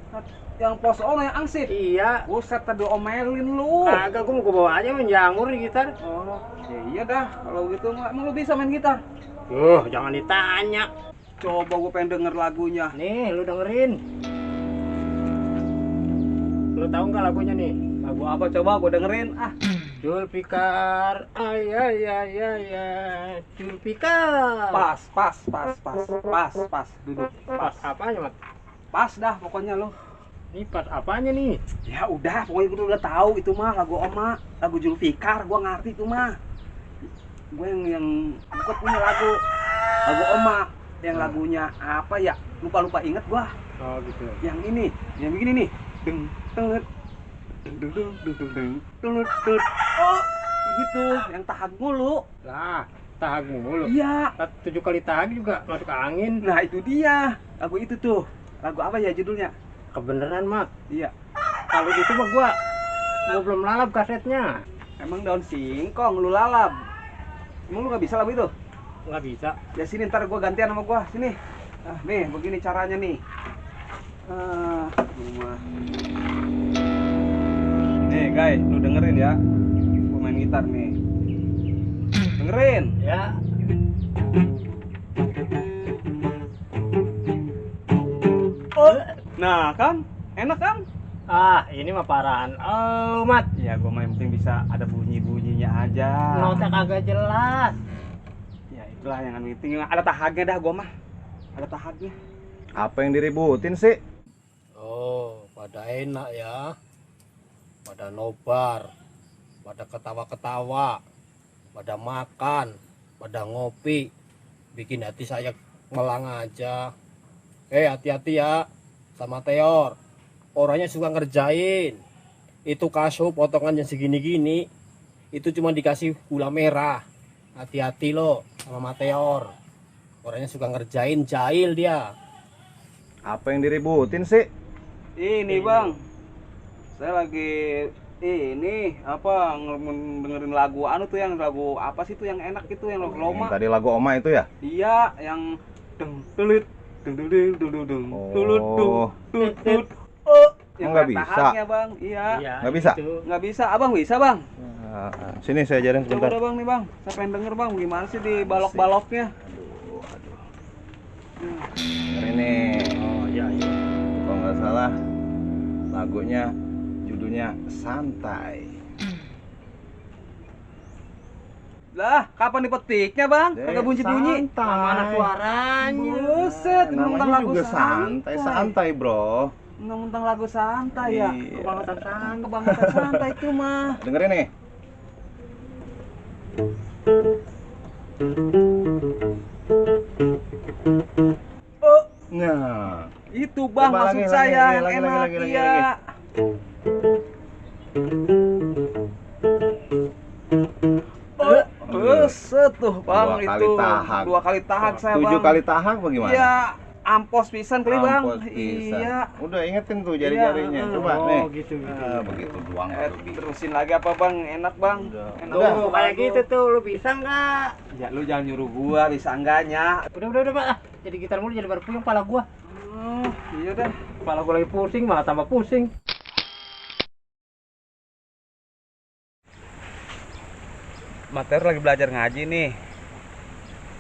Yang pos ono yang angsip. Iya. Buset, tadi omelin lu. Kagak, gua mau bawa aja menjamur di gitar. Oh, ya iya dah. Kalau gitu emang lu bisa main gitar? Jangan ditanya. Coba gue pengen denger lagunya. Nih, lu dengerin. Lu tahu nggak lagunya nih? Lagu apa coba gue dengerin? Julfikar, Julfikar. Pas. Duduk. Pas apanya, Mat? Pas dah pokoknya lo. Ini pas apanya nih? Ya udah, pokoknya gue udah tahu itu mah lagu Oma, lagu Julfikar, gue ngerti itu mah. Gue yang gue punya lagu Oma, yang lagunya apa ya? Lupa inget gua. Oh gitu. Yang ini, yang begini nih. Deng. Oh, gitu, yang tahag mulu. Lah, tahag mulu. Iya. 7 kali tahag juga masuk angin. Nah, itu dia. Lagu itu tuh. Lagu apa ya judulnya? Kebeneran, Mat. Iya. Kalau gitu mah gua belum lalap kasetnya. Emang daun singkong lu lalap. Emang lu gak bisa lagu itu? Nggak bisa. Ya sini ntar gua gantian sama gua. Sini. Nih, begini caranya nih. Nih, guys, lu dengerin ya. Gua main gitar nih. Dengerin. Ya. Nah, kan? Enak kan? Ini mah parahan. Mat. Ya, gua mah yang penting bisa ada bunyi-bunyinya aja. Nota kagak jelas. Ya, itulah yang penting. Ada tahagnya dah gua mah. Ada tahagnya. Apa yang diributin sih? Oh, pada enak ya. Pada nobar, pada ketawa-ketawa, pada makan, pada ngopi. Bikin hati saya melang aja. Hati-hati ya sama Teor. Orangnya suka ngerjain. Itu kaso potongan yang segini-gini itu cuma dikasih gula merah. Hati-hati lo sama Mateor. Orangnya suka ngerjain, jahil dia. Apa yang diributin sih? Ini bang, saya lagi ini apa dengerin lagu anu tuh, yang lagu apa sih tuh yang enak itu, yang lagu loma. Yang tadi lagu Oma itu ya? Iya, yang deng tulut deng deng deng deng deng deng tulut tut tut. Yang nggak ada bisa. tahapnya, bang. Iya. Nggak bisa? gitu. Nggak bisa, abang bisa bang. Sini saya ajarin Coba sebentar. dah bang nih bang, saya pengen denger bang, gimana sih di balok-baloknya. Ini Oh iya iya. kalau nggak salah lagunya judulnya Santai. Lah, kapan dipetiknya bang? Kagak bunyi-bunyi. Mana Suaranya. Buset, mentang namanya lagu juga santai, bro. Mentang lagu santai ya. Iya. Kebangetan santai itu mah. Dengerin nih. Oh, Nah, itu bang Coba maksud lagi, saya lagi, yang lagi, enak lagi, lagi, iya. Tuh bang, Dua kali itu tahak. 2 kali tahak saya 7 bang. kali tahak bagaimana? Iya, ampos pisan kali bang. Ampos pisan. Iya. Udah ingetin tuh jari-jarinya. Iya, Coba oh, nih. gitu. Begitu doang baru di. Terusin lagi apa bang? Enak bang. Udah. Enak Tuh, bang. kayak gitu tuh, lu bisa nggak? Ya lu jangan nyuruh gua, bisa enggaknya. Udah Pak. Ah. Jadi gitar mulu jadi baru puyeng kepala gua. Iya dah. Kepala gua lagi pusing, malah tambah pusing. Mater lagi belajar ngaji nih.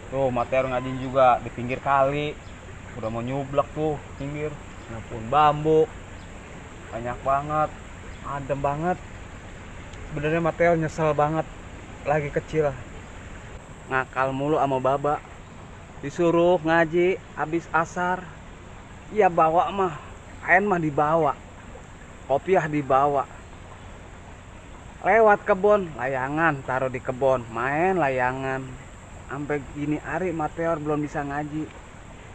Tuh, Mater ngaji juga di pinggir kali. Udah mau nyublak tuh, pinggir. Ngepun bambu. Banyak banget. Adem banget. Sebenarnya Mateo nyesel banget. Lagi kecil. Ngakal mulu sama baba. Disuruh ngaji habis asar. Ya bawa mah. Kain mah dibawa. Kopiah dibawa. Lewat kebun, layangan taruh di kebun, main layangan. Sampai gini hari Mateor belum bisa ngaji.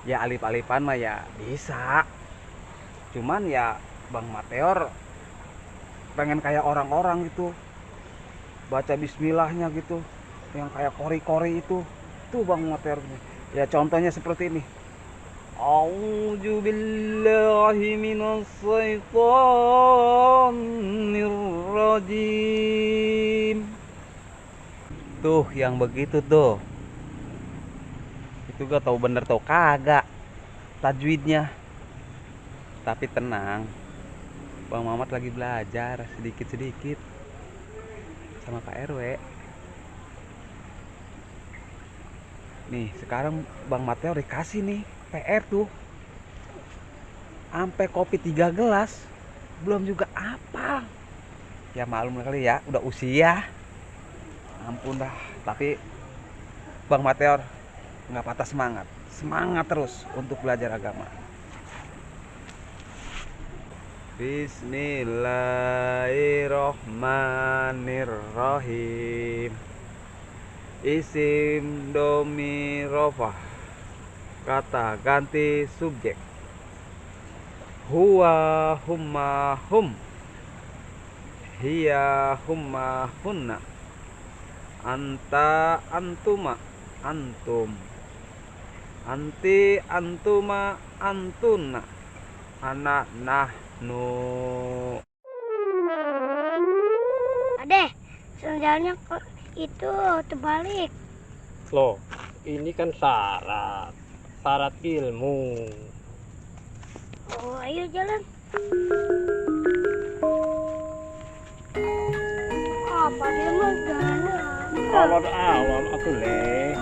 Ya alip-alipan mah ya bisa. Cuman ya Bang Mateor pengen kayak orang-orang gitu. Baca bismillahnya gitu. Yang kayak kori-kori itu. Tuh Bang Mateor. Ya contohnya seperti ini. A'udzu billahi minas syaitonir rajim. Tuh yang begitu tuh. Itu gak tahu bener tau kagak tajwidnya. Tapi tenang. Bang Mamat lagi belajar sedikit-sedikit sama Pak RW. Nih, sekarang Bang Mateo dikasih nih PR tuh sampai kopi 3 gelas belum juga apa. Ya malum kali ya, udah usia. Ampun dah, tapi Bang Mateor nggak patah semangat. Semangat terus untuk belajar agama. Bismillahirrohmanirrohim. Isim domirofah, kata ganti subjek. Huwa humma hum, hiya humma hunna, anta antuma antum, anti antuma antuna, ana nahnu. Adeh, sendalnya kok itu terbalik. Loh, ini kan syarat ilmu. Oh, ayo jalan. Apa dia mah jalan? Alon-alon atuh le.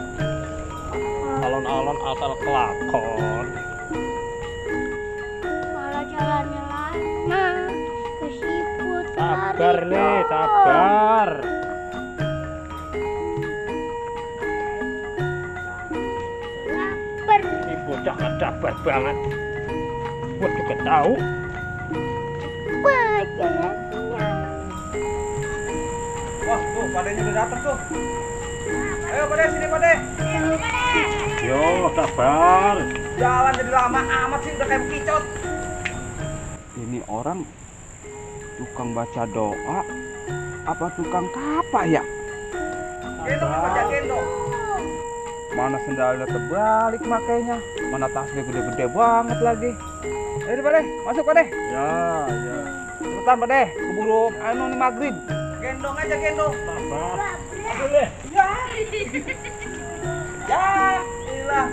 Alon-alon asal kelakon. Malah jalannya lama. Kesiput. Sabar le, sabar. Lapar. Ini bocah nggak sabar banget. Gua juga tahu. Jalannya. Wah, tuh padenya udah datang tuh. Ayo Pade, sini Pade. Yo, sabar. Jalan jadi lama amat sih, udah kayak bekicot. Ini orang Tukang baca doa apa tukang kapak ya? Gendong aja gendong. Mana sendalnya terbalik makainya, mana tasnya gede-gede banget lagi. Ayo Pak De, masuk Pak De. Ya, ya. Cepetan Pak De, keburu anu nih maghrib. Gendong aja gendong. Sabar. Boleh. Ya, ilah.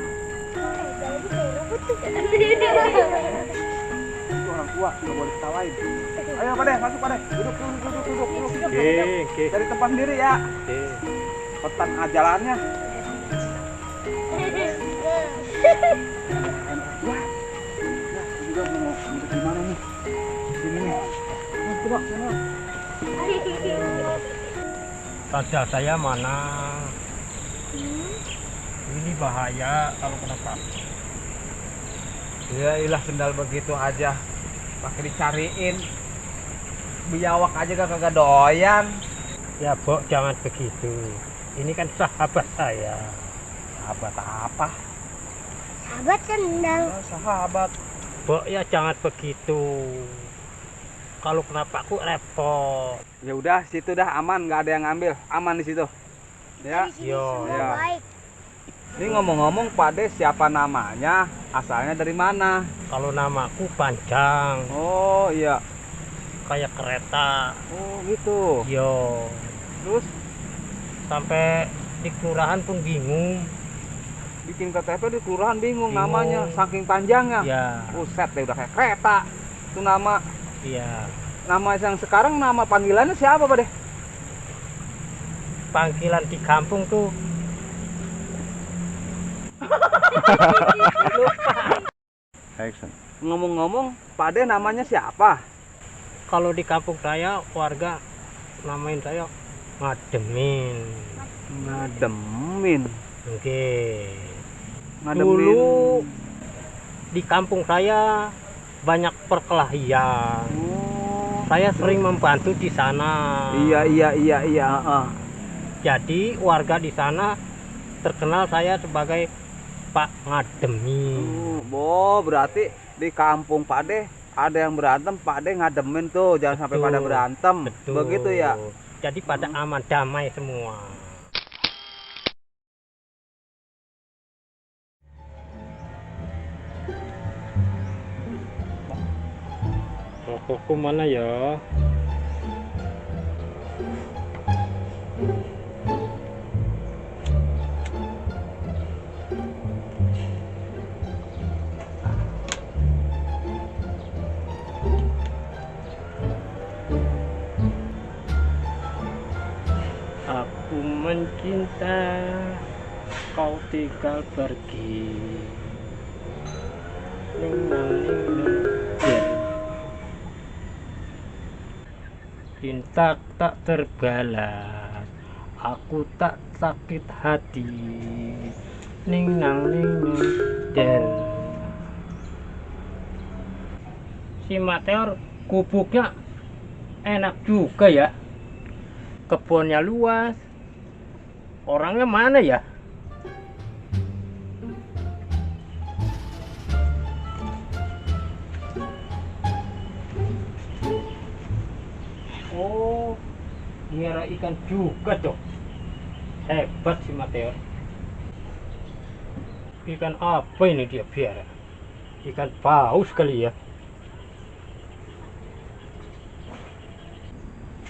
Itu orang tua, nggak boleh ketawain. Ayo Pak De, masuk Pak De. Duduk. Oke. Dari tempat sendiri ya. Oke. Petan ajalannya. Wah, juga mau duduk di mana nih? Sini nih. Coba sana. Tasya saya mana? Ini bahaya kalau kenapa? Ya ilah sendal begitu aja. Pakai dicariin. Biawak aja kagak doyan. Ya Bok, jangan begitu. Ini kan sahabat saya. Sahabat apa? Sahabat sendal. Oh, sahabat. Bok ya jangan begitu. Kalau kenapa aku repot. Ya udah, situ dah aman, nggak ada yang ngambil, aman di situ. Ya. Di sini Yo, semua ya. baik. Ini ngomong-ngomong Pak De, siapa namanya? Asalnya dari mana? Kalau namaku panjang, Oh iya. kayak kereta. Oh gitu. Yo, Terus sampai di kelurahan pun bingung. bikin KTP di kelurahan bingung Bingung. namanya, saking panjangnya. Ya, Buset deh, udah kayak kereta. Itu nama iya. yang sekarang nama panggilannya siapa Pak De? Panggilan di kampung tuh Ngomong-ngomong, Pak De namanya siapa? kalau di kampung saya warga namain saya Ngademin. Ngademin. Oke. Ngademin. Dulu di kampung saya banyak perkelahian. Oh. Saya sering membantu di sana. Iya. Jadi warga di sana terkenal saya sebagai Pak Ngademin. Oh, berarti di kampung Pak De ada yang berantem, Pak De ngademin tuh, jangan sampai pada berantem. Betul. Begitu ya. Jadi pada aman damai semua. Rokokku mana ya? Aku mencinta, kau tinggal pergi. Cinta tak terbalas, aku tak sakit hati. Ning nang del. Si Mateor gubuknya enak juga ya. Kebunnya luas. Orangnya mana ya? Oh, miara ikan juga dong. Hebat si Mateo. Ikan apa ini dia piara? Ikan paus kali ya.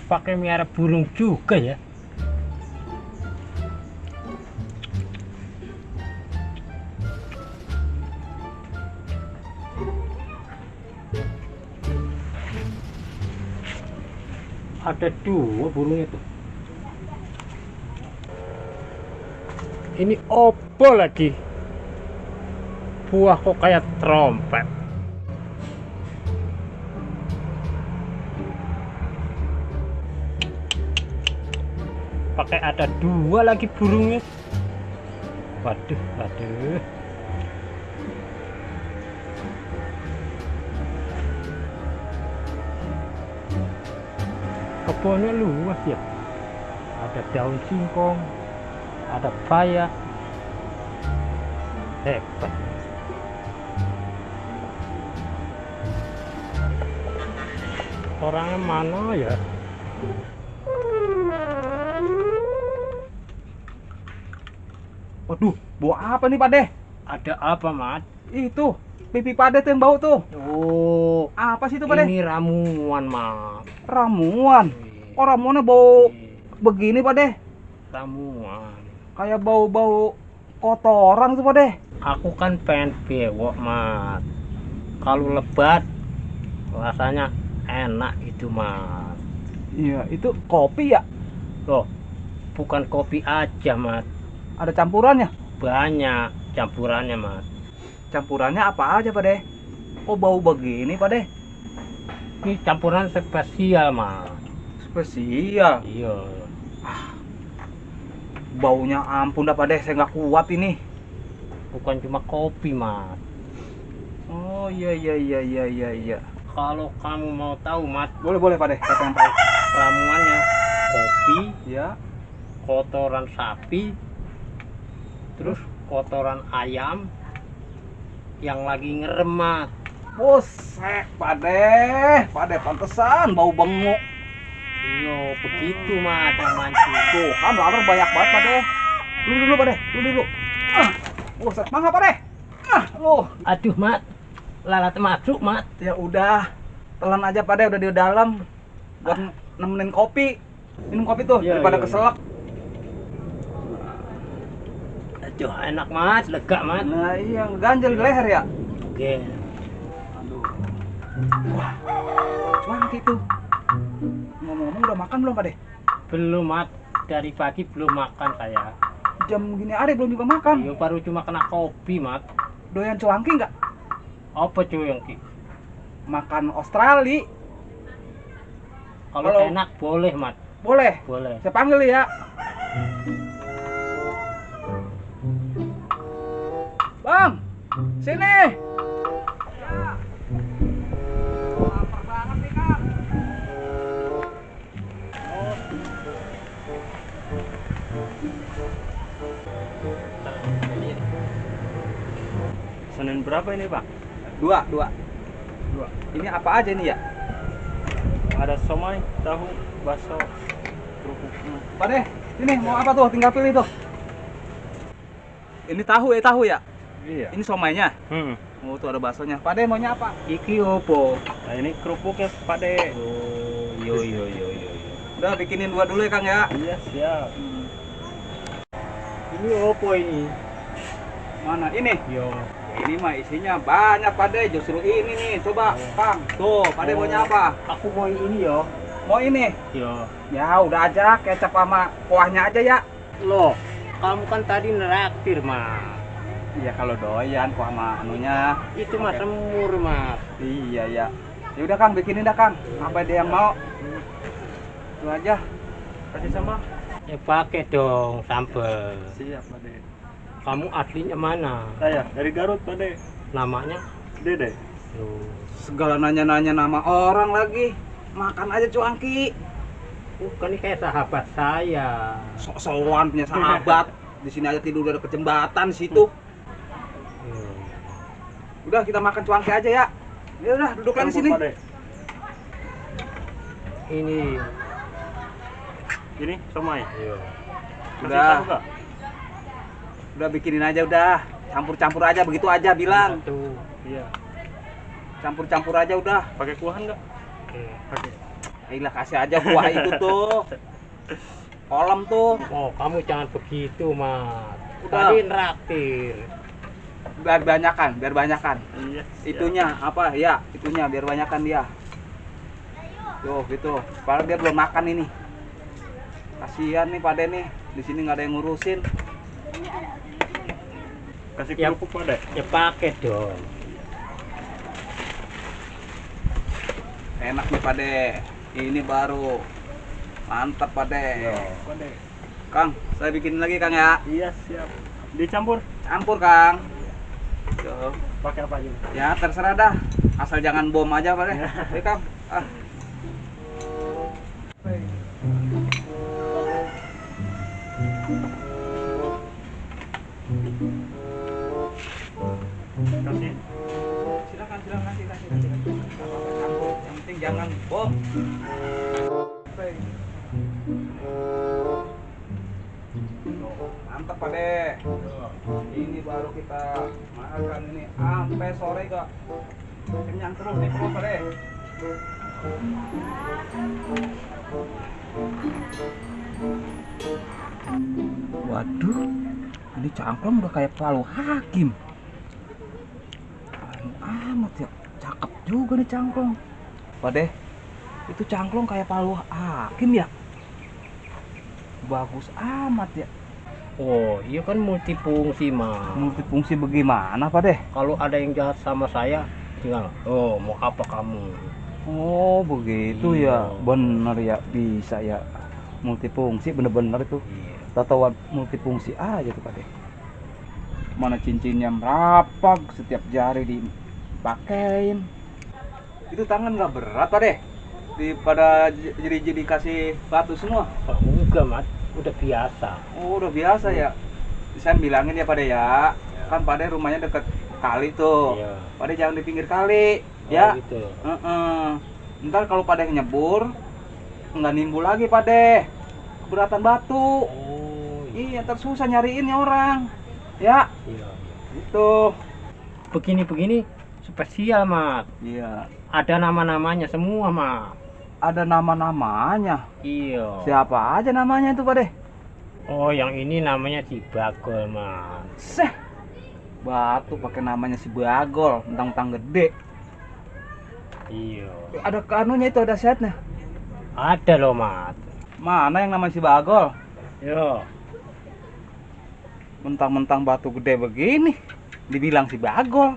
Pakai miara burung juga ya. Ada dua burungnya tuh. Ini opo lagi? Buah kok kayak trompet. Pakai ada dua lagi burungnya. Waduh, waduh. Kebunnya luas ya. Ada daun singkong, ada paya. Hebat. Orangnya mana ya? Waduh, bau apa nih Pak De? Ada apa, Mat? Itu, pipi Pak De tuh yang bau tuh. Oh, Apa sih itu Pak De? ini ramuan, Mat. Ramuan. Kok ramuannya bau begini Pak De? Ramuan. Kayak bau-bau kotoran tuh Pak De. Aku kan pengen bewok, Mat. Kalau lebat rasanya enak itu, Mat. Iya, itu kopi ya? Loh, bukan kopi aja, Mat. Ada campurannya? Banyak campurannya, Mat. Campurannya apa aja Pak De? Kok bau begini Pak De? Ini campuran spesial, Mat. Spesial. Iya. Baunya ampun dah Pak De, saya nggak kuat ini. Bukan cuma kopi, Mat. Oh iya. Kalau kamu mau tahu, Mat, Boleh Pak De, saya pengen tahu. ramuannya kopi, Ya. kotoran sapi, terus kotoran ayam yang lagi ngerem, Mat. Buset, Pak De pantesan bau benguk. Iya, begitu, Mat, yang mancing. Tuh, kan lapar banyak banget Pak De. Dulu Pak De, dulu. Buset, mangga Pak De. Aduh, Mat, lalat masuk, Mat. Ya udah, telan aja Pak De, udah di dalam. Buat nemenin kopi. Minum kopi tuh, Iya, daripada iya, keselak. Aduh, enak, Mat, lega, Mat. Nah iya, ganjel di leher ya. Oke. Cuanki tuh. Ngomong-ngomong udah makan belum Pak De? Belum, Mat. Dari pagi belum makan saya. Jam gini hari belum juga makan. Iya, baru cuma kena kopi, Mat. Doyan cuanki nggak? Apa cuy yang ki? Makan Australia. Kalau Kalau- enak boleh, Mat. Boleh. Boleh. Saya panggil ya. Bang, sini. Lapar banget nih Kang. Senin berapa ini Pak? Dua. Dua. Ini apa aja nih ya? Ada somai, tahu, bakso, kerupuk. Pak De, sini mau apa tuh? Tinggal pilih tuh. Ini tahu ya? Iya. Ini somainya. Oh, tuh ada baksonya. Pak De maunya apa? Iki opo? Nah ini kerupuknya Pak De. Oh, yo. Udah bikinin dua dulu ya Kang ya. Iya siap. Ini opo ini? Mana ini? Yo. Ini mah isinya banyak Pak De. Justru ini nih, coba Kang. Tuh, Pak De maunya apa? Aku mau ini yo. Mau ini? Yo. Ya udah aja kecap sama kuahnya aja ya. Loh, kamu kan tadi neraktir, Mas. Iya kalau doyan kuah sama anunya. Itu Mas Oke. semur, Mas. Iya ya. Ya udah Kang bikinin dah Kang. Apa dia yang mau? Itu aja. Kasih sama. Ya pakai dong sambal. Siap Pak De. Kamu aslinya mana? Saya dari Garut Pak De. Namanya? Dede. Loh. Segala nanya-nanya nama orang lagi. Makan aja cuangki. Bukan ini kayak sahabat saya. Sok-sokan punya sahabat. Di sini aja tidur udah deket jembatan di situ. Udah kita makan cuangki aja ya. Ya udah duduk lagi sini. Pak De. Ini. Ini somai. Iya. Masih Udah. tahu nggak? Udah bikinin aja udah. Campur-campur aja begitu aja bilang. Tuh. Iya. Campur-campur aja udah. Pakai kuahan nggak? Oke. Pakai. Ayolah kasih aja kuah itu tuh. Kolam tuh. Oh, kamu jangan begitu, Mas. Udah. Tadi neraktir. Biar banyakan. Iya. Itunya apa? Ya, itunya biar banyakan dia. Tuh, gitu. Padahal dia belum makan ini. Kasihan nih Pak De nih. Di sini nggak ada yang ngurusin. Kasih Ya. kerupuk Pak De. Ya pakai dong. Enak nih Pak De. Ini baru. Mantap Pak De. Pak De. Kang, saya bikin lagi Kang ya. Iya siap. Dicampur. Campur Kang. Tuh. Pakai apa aja? Ya terserah dah. Asal jangan bom aja Pak De. Oke Kang. Ah. Kasih. Silakan kasih. Nggak apa-apa, campur. Yang penting jangan bom. Mantap Pak De. Ini baru kita makan ini sampai sore kok. Kenyang terus nih perut Pak De. Waduh, ini cangklong udah kayak Palu Hakim. Keren amat ya, cakep juga nih cangklong. Pak De, itu cangklong kayak Palu Hakim ya? Bagus amat ya. Oh, iya kan multifungsi, Mas. Multifungsi bagaimana Pak De? Kalau ada yang jahat sama saya, tinggal, oh mau apa kamu? Oh begitu Iya. ya, bener ya, bisa ya. Multifungsi bener-bener itu. Iya. Tatoan multifungsi aja tuh Pak De. Mana cincinnya merapag, setiap jari dipakein. Itu tangan nggak berat Pak De? Pada jadi kasih batu semua. Oh, enggak, Mas. Udah biasa. Oh udah biasa ya. Saya bilangin ya Pak De ya. Kan Pak De rumahnya deket kali tuh. Iya. Pak De jangan di pinggir kali. Oh, Ya. gitu. Ntar kalau Pak De nyebur nggak nimbul lagi Pak De. Keberatan batu. Oh, Iya, ntar susah nyariinnya orang. Ya, iya. itu. Begini-begini spesial, Mas. Iya. Ada nama-namanya semua, Mas. Ada nama-namanya. Iya. Siapa aja namanya itu Pak De? Oh, yang ini namanya si Bagol, Mas. Seh. Batu pakai namanya si Bagol, mentang-mentang gede. Iya. Ada kanunya itu, ada setnya. Ada loh, Mas. Mana yang namanya si Bagol? Yo. Mentang-mentang batu gede begini, dibilang si Bagol.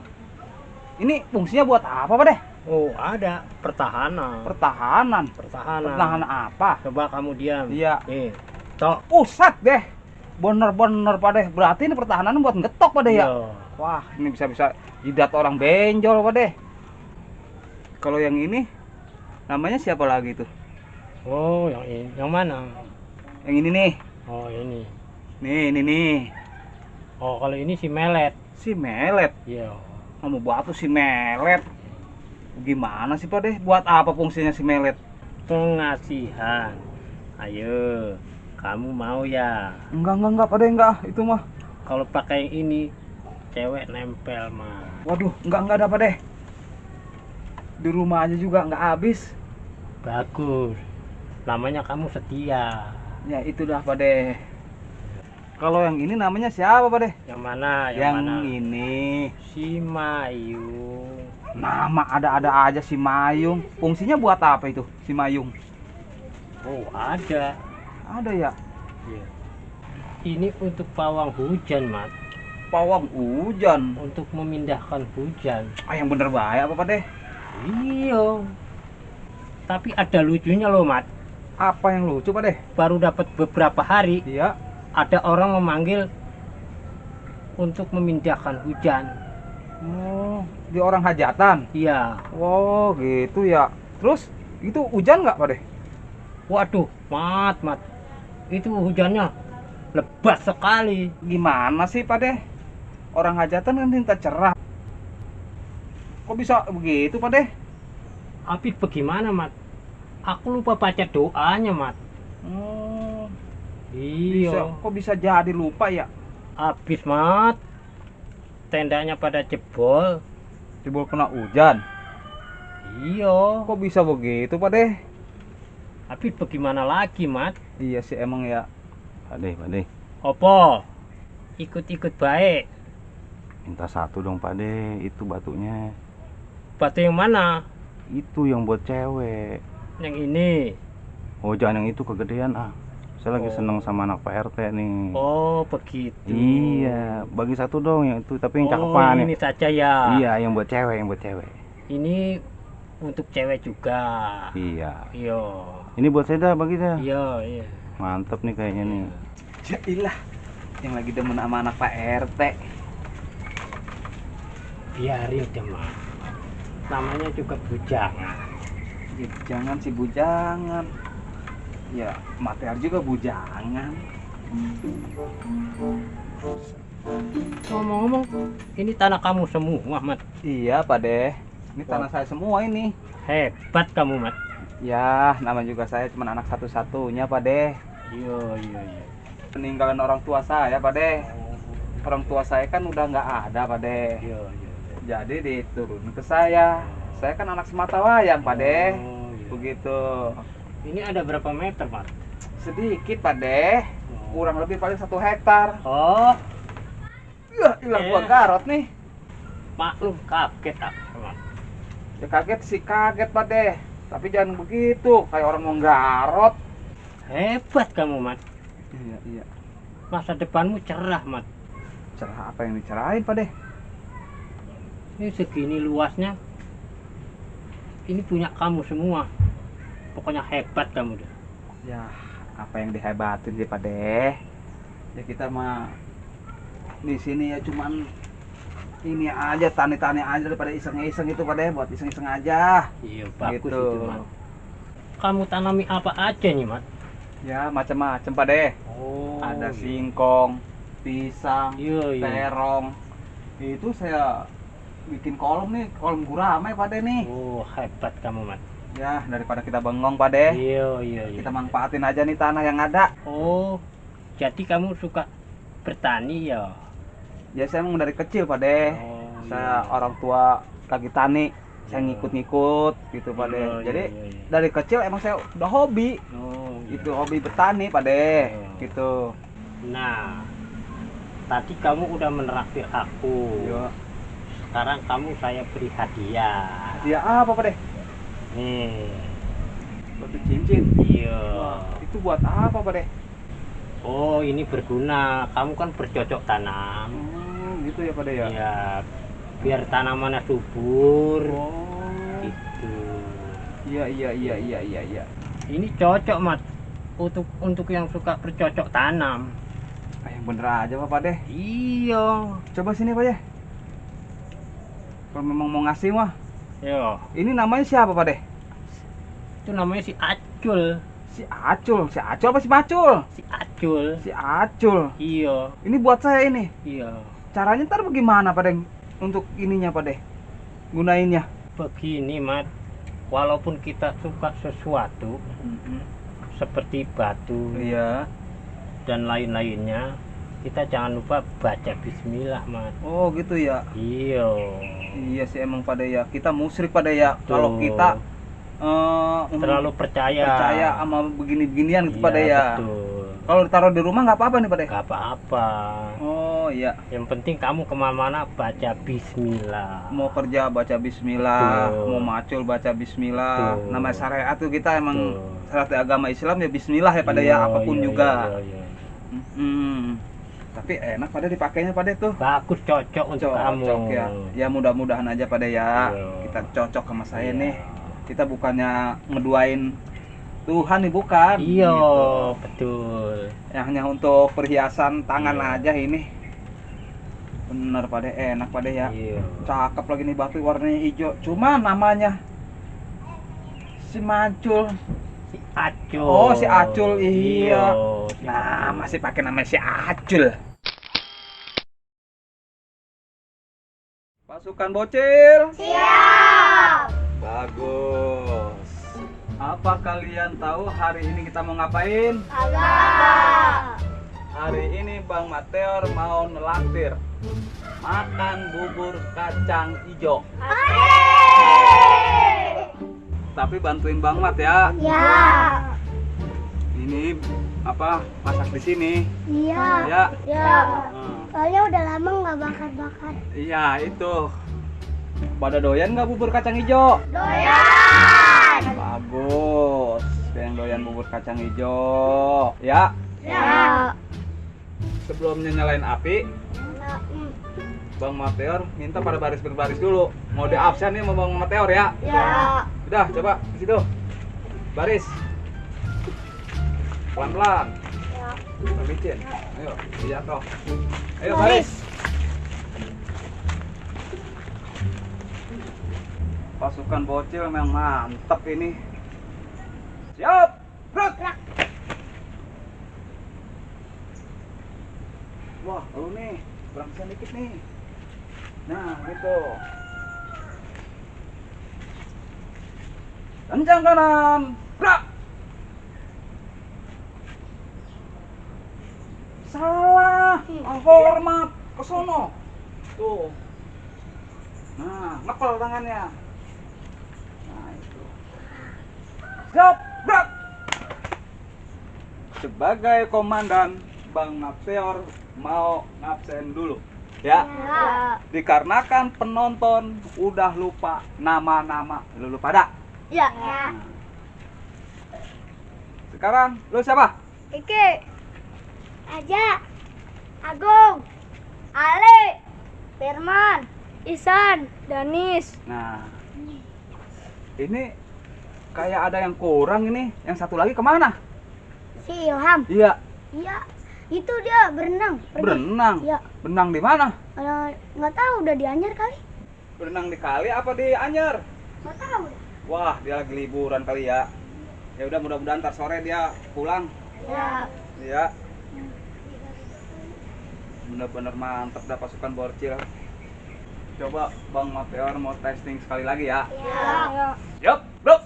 Ini fungsinya buat apa Pak De? Oh, ada pertahanan. Pertahanan. Pertahanan. Pertahanan apa? Coba kamu diam. Iya. Nih. Tok. Pusat deh. Bener-bener Pak De. Berarti ini pertahanan buat ngetok Pak De ya? Yo. Wah, ini bisa-bisa jidat orang benjol Pak De. Kalau yang ini namanya siapa lagi tuh? Oh, yang ini. Yang mana? Yang ini nih. Oh, ini. Nih, ini nih. Oh, kalau ini si Melet. Si Melet. Iya. Kamu batu si Melet. Gimana sih Pak De? Buat apa fungsinya si Melet? Pengasihan. Ayo, kamu mau ya? Enggak Pak De, enggak. Itu mah. Kalau pakai yang ini, cewek nempel, Mas. Waduh, enggak ada Pak De. Di rumah aja juga enggak habis. Bagus. Namanya kamu setia. Ya itu dah Pak De. Kalau yang ini namanya siapa Pak De? Yang mana? Yang mana? ini. Si Mayung. Nama ada-ada aja si Mayung. Fungsinya buat apa itu si Mayung? Oh, ada. Ada ya? Iya. Ini untuk pawang hujan, Mas. Pawang hujan. Untuk memindahkan hujan. Ah yang bener bahaya apa Pak De? Iya. Tapi ada lucunya loh, Mat. Apa yang lucu Pak De? Baru dapat beberapa hari, Iya. ada orang memanggil untuk memindahkan hujan. Oh, di orang hajatan. Iya. Oh, gitu ya. Terus itu hujan nggak Pak De? Waduh, Mat. Itu hujannya lebat sekali. Gimana sih Pak De? Orang hajatan kan minta cerah. Kok bisa begitu Pak De? Tapi bagaimana, Mat? Aku lupa baca doanya, Mat. Oh, bisa. Iya. Kok bisa jadi lupa ya? Habis, Mat. Tendanya pada jebol. Jebol kena hujan. Iya. Kok bisa begitu Pak De? Tapi bagaimana lagi, Mat? Iya sih emang ya. Pak De, Apa? Ikut-ikut baik. minta satu dong Pak De, itu batunya. Batu yang mana? Itu yang buat cewek. Yang ini. Oh jangan yang itu, kegedean ah. Saya lagi Oh. seneng sama anak Pak RT nih. Oh, begitu. Iya, bagi satu dong yang itu, tapi yang Oh, cakepan ya. ini saja ya. Iya, yang buat cewek, Ini untuk cewek juga. Iya. Iya. Ini buat saya dah, bagi dah. Iya. Mantep nih kayaknya nih. Jailah, yang lagi demen sama anak Pak RT. Biarin deh, Mas. Namanya juga bujangan. Ya, jangan sih bujangan. Ya, material juga bujangan. Ngomong-ngomong, ini tanah kamu semua, Mat. Iya Pak De. Ini tanah saya semua ini. Hebat kamu, Mat. Ya, nama juga saya cuma anak satu-satunya, Pak De. Iya, iya, iya. Peninggalan orang tua saya, Pak De. Orang tua saya kan udah nggak ada, Pak De. Iya, iya. Jadi diturun ke saya. Saya kan anak sematawayang, Pak De. Oh, iya. Begitu. Ini ada berapa meter, Mat? Sedikit, Pak De. Kurang lebih paling 1 hektar. Oh, Ya, hilang gua garot nih. maklum kaget aku, Mat. Ya kaget sih kaget, Pak De. Tapi jangan begitu, kayak orang mau garot. Hebat kamu, Mat. Iya, iya. Masa depanmu cerah, Mat. Cerah apa yang dicerahin, Pak De? Ini segini luasnya. Ini punya kamu semua. Pokoknya hebat kamu deh. Ya, apa yang dihebatin sih, Pak De? Ya kita mah di sini ya cuman ini aja, tani-tani aja daripada iseng-iseng itu, Pak De, buat iseng-iseng aja. Iya, bagus Gitu. itu, Mat. Kamu tanami apa aja nih, Mat? Ya, macam-macam, Pak De. Oh, Ada singkong, pisang, Iya, iya. terong. Itu saya bikin kolom nih, kolom gurame, Pak De nih. Oh, hebat kamu, Mat. Ya, daripada kita bengong, Pak De. Iya, iya, iya. Kita manfaatin aja nih tanah yang ada. Oh, jadi kamu suka bertani ya? Ya, saya emang dari kecil, Pak De. Oh, Saya iya. orang tua lagi tani, saya Iya. ngikut-ngikut gitu, Pak De. Iya, Jadi iya, iya. dari kecil emang saya udah hobi. Oh, iya. Itu hobi bertani, Pak De. Oh. Gitu. Nah, tadi kamu udah menraktir aku. Iya. Sekarang kamu saya beri hadiah. Dia apa, Pak De? Nih. Batu cincin. Iya. Wah, itu buat apa, Pak De? Oh, ini berguna. Kamu kan bercocok tanam. Gitu ya, Pak De ya. Iya. Biar tanamannya subur. Oh. Gitu. Iya, iya, iya, iya, iya, iya. Ini cocok, Mat. Untuk yang suka bercocok tanam. Ah, yang bener aja, Pak De. Iya. Coba sini, Pak De. Kalau memang mau ngasih mah. Yo, Ini namanya siapa, Pak De? itu namanya si Acul. Si Acul. Si Acul apa si Macul? Si Acul. Si Acul. Iya, Ini buat saya ini. iya. Caranya ntar bagaimana, Pak De? Untuk ininya, Pak De. Gunainnya. Begini, Mat. Walaupun kita suka sesuatu seperti batu Iya. dan lain-lainnya, kita jangan lupa baca bismillah, Mat. Oh, gitu ya. Iya. Iya sih emang, Pak De ya. Kita musyrik, Pak De ya. Kalau Tuh. kita Terlalu percaya. percaya sama begini-beginian gitu, Pak De Iya, ya. betul. Kalau ditaruh di rumah nggak apa-apa nih, Pak De. Gak apa-apa. Oh iya. Yang penting kamu kemana-mana baca bismillah. Mau kerja baca bismillah, Betul. mau macul baca bismillah. Betul. Namanya syariat tuh kita emang Betul. syariat agama Islam ya bismillah ya, Pak De ya, Iya, apapun iya, juga. iya, iya. Tapi enak, Pak De, dipakainya, Pak De tuh. Bagus, cocok untuk kamu. Cocok ya. Ya mudah-mudahan aja, Pak De ya. Iya. Kita cocok sama saya Iya. nih. Kita bukannya ngeduain Tuhan nih, bukan. Iya, Gitu. betul. Ya, hanya untuk perhiasan tangan Iya. aja ini. Bener, Pak De, enak, Pak De ya. Iya. Cakep lagi nih batu warnanya hijau. Cuma namanya si Macul. Si Acul. Oh, si Acul, iya. si Nah, Acul. masih pakai nama si Acul. Pasukan bocil. Siap. Bagus. Apa kalian tahu hari ini kita mau ngapain? Agak. Hari ini Bang Mateor mau nelaktir makan bubur kacang hijau. Tapi bantuin Bang Mat ya. Ya. Ini apa masak di sini? Iya. Ya. Ya. Hmm. Soalnya udah lama nggak bakar-bakar. Iya itu. Pada doyan nggak bubur kacang hijau? Doyan. Bagus. Yang doyan bubur kacang hijau. Ya. Ya. Sebelumnya nyalain api, Bang Mateor minta pada baris berbaris dulu. Mau di absen nih sama Bang Mateor ya. Ya. Udah, coba di situ. Baris. Pelan-pelan. Ya. Licin. Ayo, jatuh. Ayo baris. Pasukan bocil memang mantap ini. Siap. Brut. Wah, lu nih, berangkat dikit nih. Nah, gitu. Kencang kanan. Gerak. Salah. Hormat ke sono. Tuh. Nah, ngepel tangannya. Nah, itu. Siap, gerak. Sebagai komandan, Bang Mapeor mau ngabsen dulu. Ya. Dikarenakan penonton udah lupa nama-nama lu pada. Ya. Sekarang lu siapa? Ike. Aja. Agung. Ale. Firman. Isan. Danis. Nah, ini kayak ada yang kurang ini. Yang satu lagi kemana? Si Ilham. Iya, Iya. Itu dia berenang. Pergi. berenang. Iya. Benang di mana? Nggak tahu udah dianyar kali. Berenang di kali apa di Anyer? Nggak tahu. Wah, dia lagi liburan kali ya. Ya udah, mudah-mudahan ntar sore dia pulang. Ya. Iya. Bener-bener mantep dah pasukan Borcil. Coba Bang Mapeor mau testing sekali lagi ya. Ya. Yup, bro.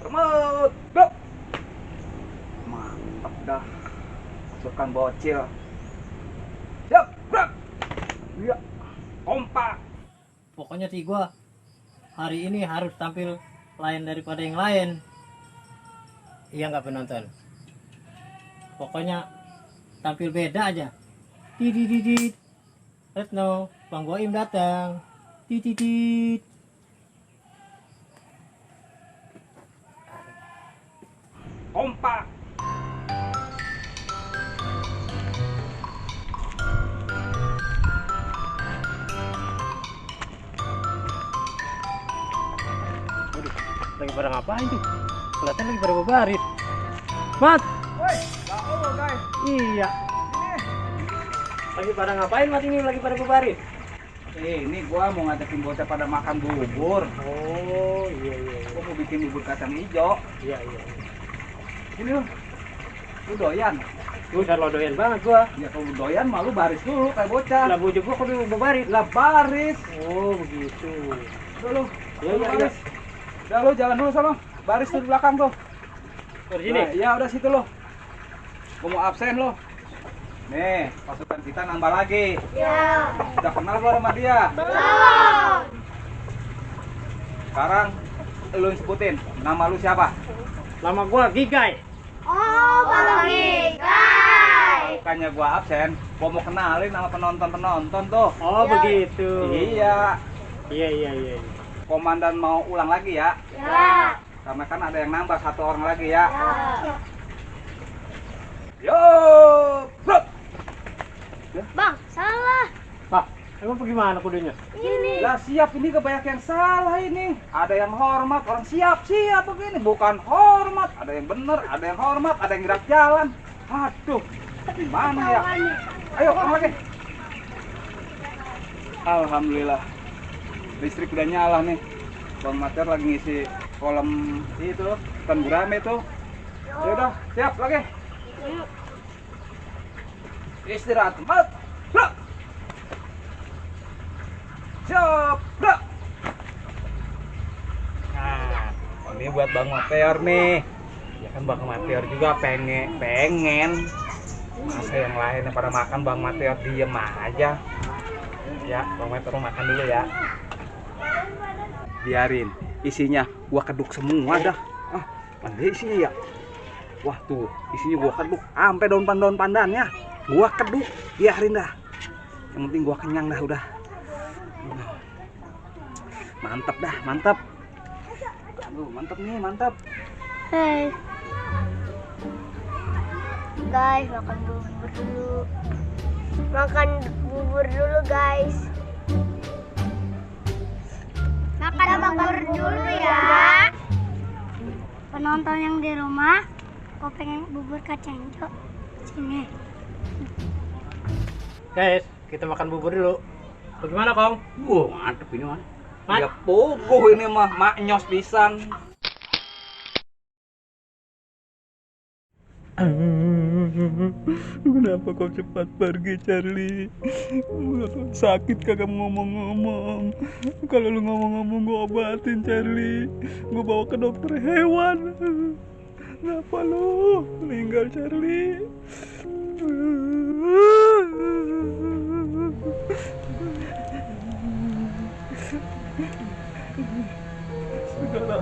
Remut, bro. Mantap dah pasukan Bocil. Yup, bro. Iya. Kompak. Pokoknya sih gua hari ini harus tampil lain daripada yang lain. Iya nggak penonton? Pokoknya tampil beda aja. Didididit. Retno, Bang Goim datang. Dididit. Kompak. Lagi pada ngapain tuh? Kelihatan lagi pada berbaris. Mat, Woi, lalu guys. iya. Lagi pada ngapain Mat ini lagi pada berbaris? Ini gua mau ngajakin bocah pada makan bubur. Oh, iya. Gua mau bikin bubur kacang hijau. Iya. Ini lu doyan. Lu udah doyan banget gua. Ya kalau doyan malu baris dulu kayak bocah. Lah bujuk gua kudu berbaris. Lah baris. Oh, begitu. Lu. Iya. Baris. Udah lu jalan dulu sana. Baris tuh di belakang tuh. Di sini. Nah, iya udah situ lo. Gua mau absen lo. Nih, pasukan kita nambah lagi. Ya. Udah kenal gua sama dia. Belum. Sekarang lu yang sebutin nama lu siapa? Nama gua Gigai. Oh, Bang Gigai. Bukannya gua absen, gua mau kenalin sama penonton-penonton tuh. Oh, Ya. begitu. Iya. Iya. Komandan mau ulang lagi ya. Ya. Karena kan ada yang nambah satu orang lagi ya. Ya. Yo, bro. Bang, salah. Pak, emang bagaimana kudunya? Ini. Lah siap, ini kebanyak yang salah ini. Ada yang hormat, orang siap begini. Bukan hormat, ada yang bener, ada yang hormat, ada yang gerak jalan. Aduh, gimana ya? Ayo, orang lagi. Alhamdulillah, listrik udah nyala nih. Bang Mater lagi ngisi kolam itu, ikan gurame tuh. Ya udah, siap lagi. Istirahat, mat. Bro. Siap, bro. Nah, ini buat Bang Mapeor nih. Ya kan Bang Mapeor juga pengen. Masa yang lainnya pada makan, Bang Mapeor diem aja. Ya, Bang Mapeor makan dulu ya. Biarin, isinya gua keduk semua dah. Ah, mana isinya ya? Wah tuh, isinya gua keduk, sampai daun pandannya. Gua keduk, biarin dah. Yang penting gua kenyang dah udah. Mantap dah, mantap. Aduh, mantap nih, mantap. Hey. Guys, makan bubur dulu. Makan bubur dulu, guys. Makan bubur dulu ya. Penonton yang di rumah, kau pengen bubur kacang hijau? Sini. Guys, kita makan bubur dulu. Bagaimana, Kong? Wah, mantep ini mah. Mat. Ya pogoh ini mah, maknyos pisan. Kenapa kau cepat pergi, Charlie? Sakit kagak ngomong-ngomong. Kalau lu ngomong-ngomong gue obatin, Charlie. Gue bawa ke dokter hewan. Kenapa lu meninggal, Charlie? Segala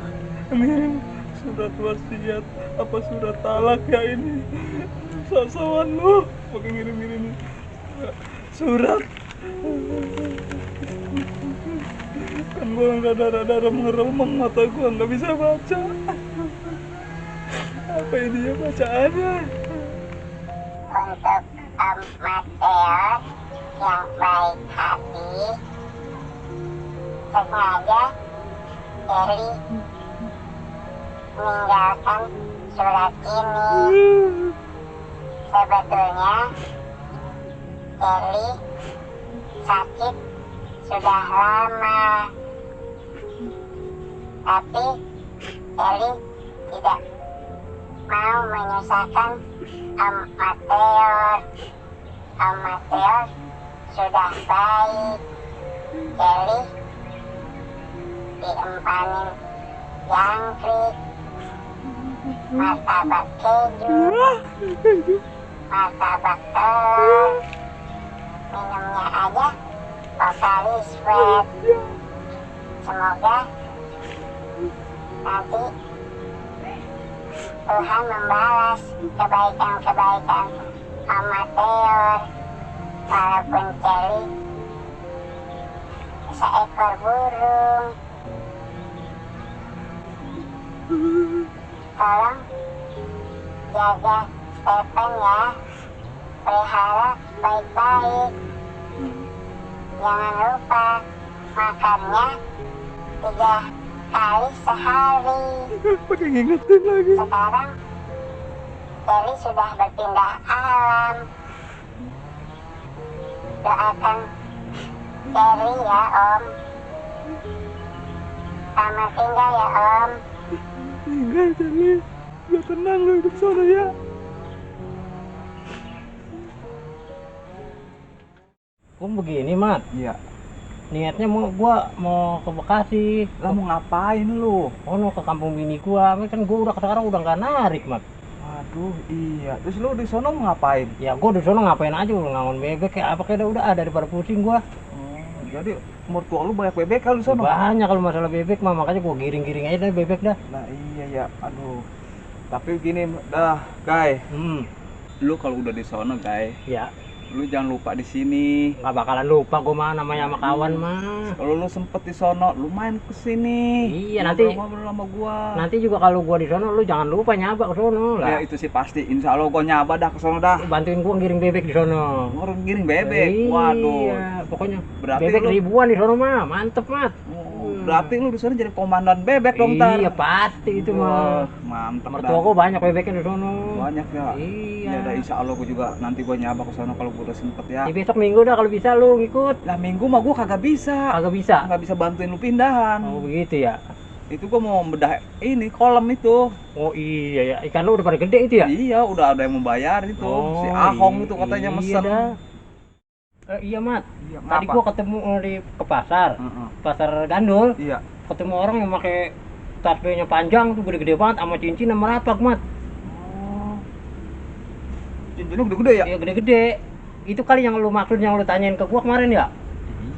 ngirim surat wasiat apa surat talak ya ini? Sosokan lu pakai ngirim-ngirim surat. Kan gua nggak darah-darah mengeremang, mata gua nggak bisa baca. Apa ini ya bacaannya? Untuk Mateos yang baik hati, sengaja Eli meninggalkan surat ini. Sebetulnya Eli sakit sudah lama, tapi Eli tidak mau menyusahkan Om Mateos. Om Mateos sudah baik. Eli diempanin jangkrik, martabak keju, martabak telur, minumnya aja vokalis wet. Semoga nanti Tuhan membalas kebaikan-kebaikan Om Mateos, walaupun Celi seekor burung. Tolong jaga Stephen ya, pelihara baik-baik. Jangan lupa makannya 3 kali sehari. Pakai ngingetin lagi. Sekarang Kelly sudah berpindah alam. Doakan Kelly ya Om. Selamat tinggal ya Om. Tinggal, Charlie. Biar tenang lu hidup sana ya. Kok begini, Mat? Iya. Niatnya gua mau ke Bekasi. Lah mau ngapain lu? Oh, mau ke kampung bini gua. Kan gua sekarang udah nggak narik, Mat. Waduh, iya. Terus lu di sono mau ngapain? Ya gua di sono ngapain aja, ngangon bebek kayak apa kayak udah ada daripada pusing gua. Jadi mertua lu banyak bebek kalau di sono? Banyak kalau masalah bebek mah, makanya gua giring-giring aja deh bebek dah. Nah iya ya, aduh. Tapi gini dah, Guy. Lu kalau udah di sono, Guy, Ya, lu jangan lupa di sini. nggak bakalan lupa gua mah, namanya sama kawan mah. Kalau lu sempet di sono, lu main ke sini. Iya, nanti ngobrol sama gua. nanti juga kalau gua di sono lu jangan lupa nyaba ke sono Ya lah. itu sih pasti. Insya Allah gua nyaba dah ke sono dah. Bantuin gua ngiring bebek di sono. Orang giring bebek. Waduh. Iya, pokoknya Berarti bebek lu- ribuan di sono mah, mantep Mat. Berarti lu di sana jadi komandan bebek dong ntar. Iya pasti itu Wah, mah. mantap Mertua gua banyak bebeknya di sono. Banyak ya. Iya. Ya udah insya Allah gua juga nanti gua nyaba ke sono kalau gua udah sempet ya. Ya, besok minggu dah kalau bisa lu ngikut. Lah minggu mah gua kagak bisa. Kagak bisa. Nggak bisa bantuin lu pindahan. Oh begitu ya. Itu gua mau bedah ini kolam itu. Oh iya ya, ikan lu udah pada gede itu ya? Iya, udah ada yang membayar itu. Si Ahong itu katanya iya mesen. dah. Iya Mat, Iya, tadi ngapa? gua ketemu ke pasar, Heeh. pasar Gandul, Iya. ketemu orang yang pakai tas nya panjang tuh gede-gede banget sama cincin sama rapak Mat. Oh. Cincinnya gede-gede ya? Iya gede-gede. Itu kali yang lu maksud yang lu tanyain ke gua kemarin ya?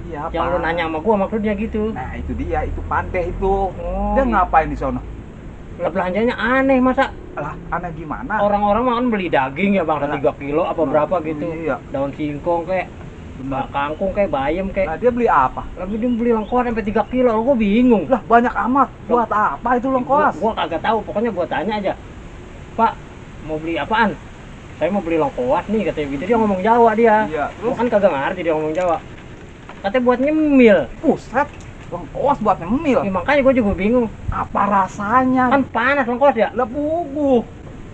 Iya, Yang lu Pak. nanya sama gua maksudnya gitu. Nah, itu dia, itu Pandeh itu. Oh, Dia ngapain di sono? lah belanjanya aneh masa Lah, aneh gimana? orang-orang mah kan beli daging ya bang, 3 kilo apa berapa gitu. Iya. Daun singkong kayak kangkung kayak bayam Nah, kayak. dia beli apa? Tapi dia beli lengkoas sampai 3 kilo, gua bingung. Lah, banyak amat. Buat apa itu lengkoas? Gua kagak tahu, pokoknya gua tanya aja. Pak, mau beli apaan? Saya mau beli lengkoas nih katanya gitu. Dia ngomong Jawa dia. Iya, Gua terus kan kagak ngerti dia ngomong Jawa. Katanya buat nyemil. buset. Lengkoas buat nyemil. Ya, makanya gua juga bingung. Apa rasanya? Kan panas lengkoas ya. Lah bubuh.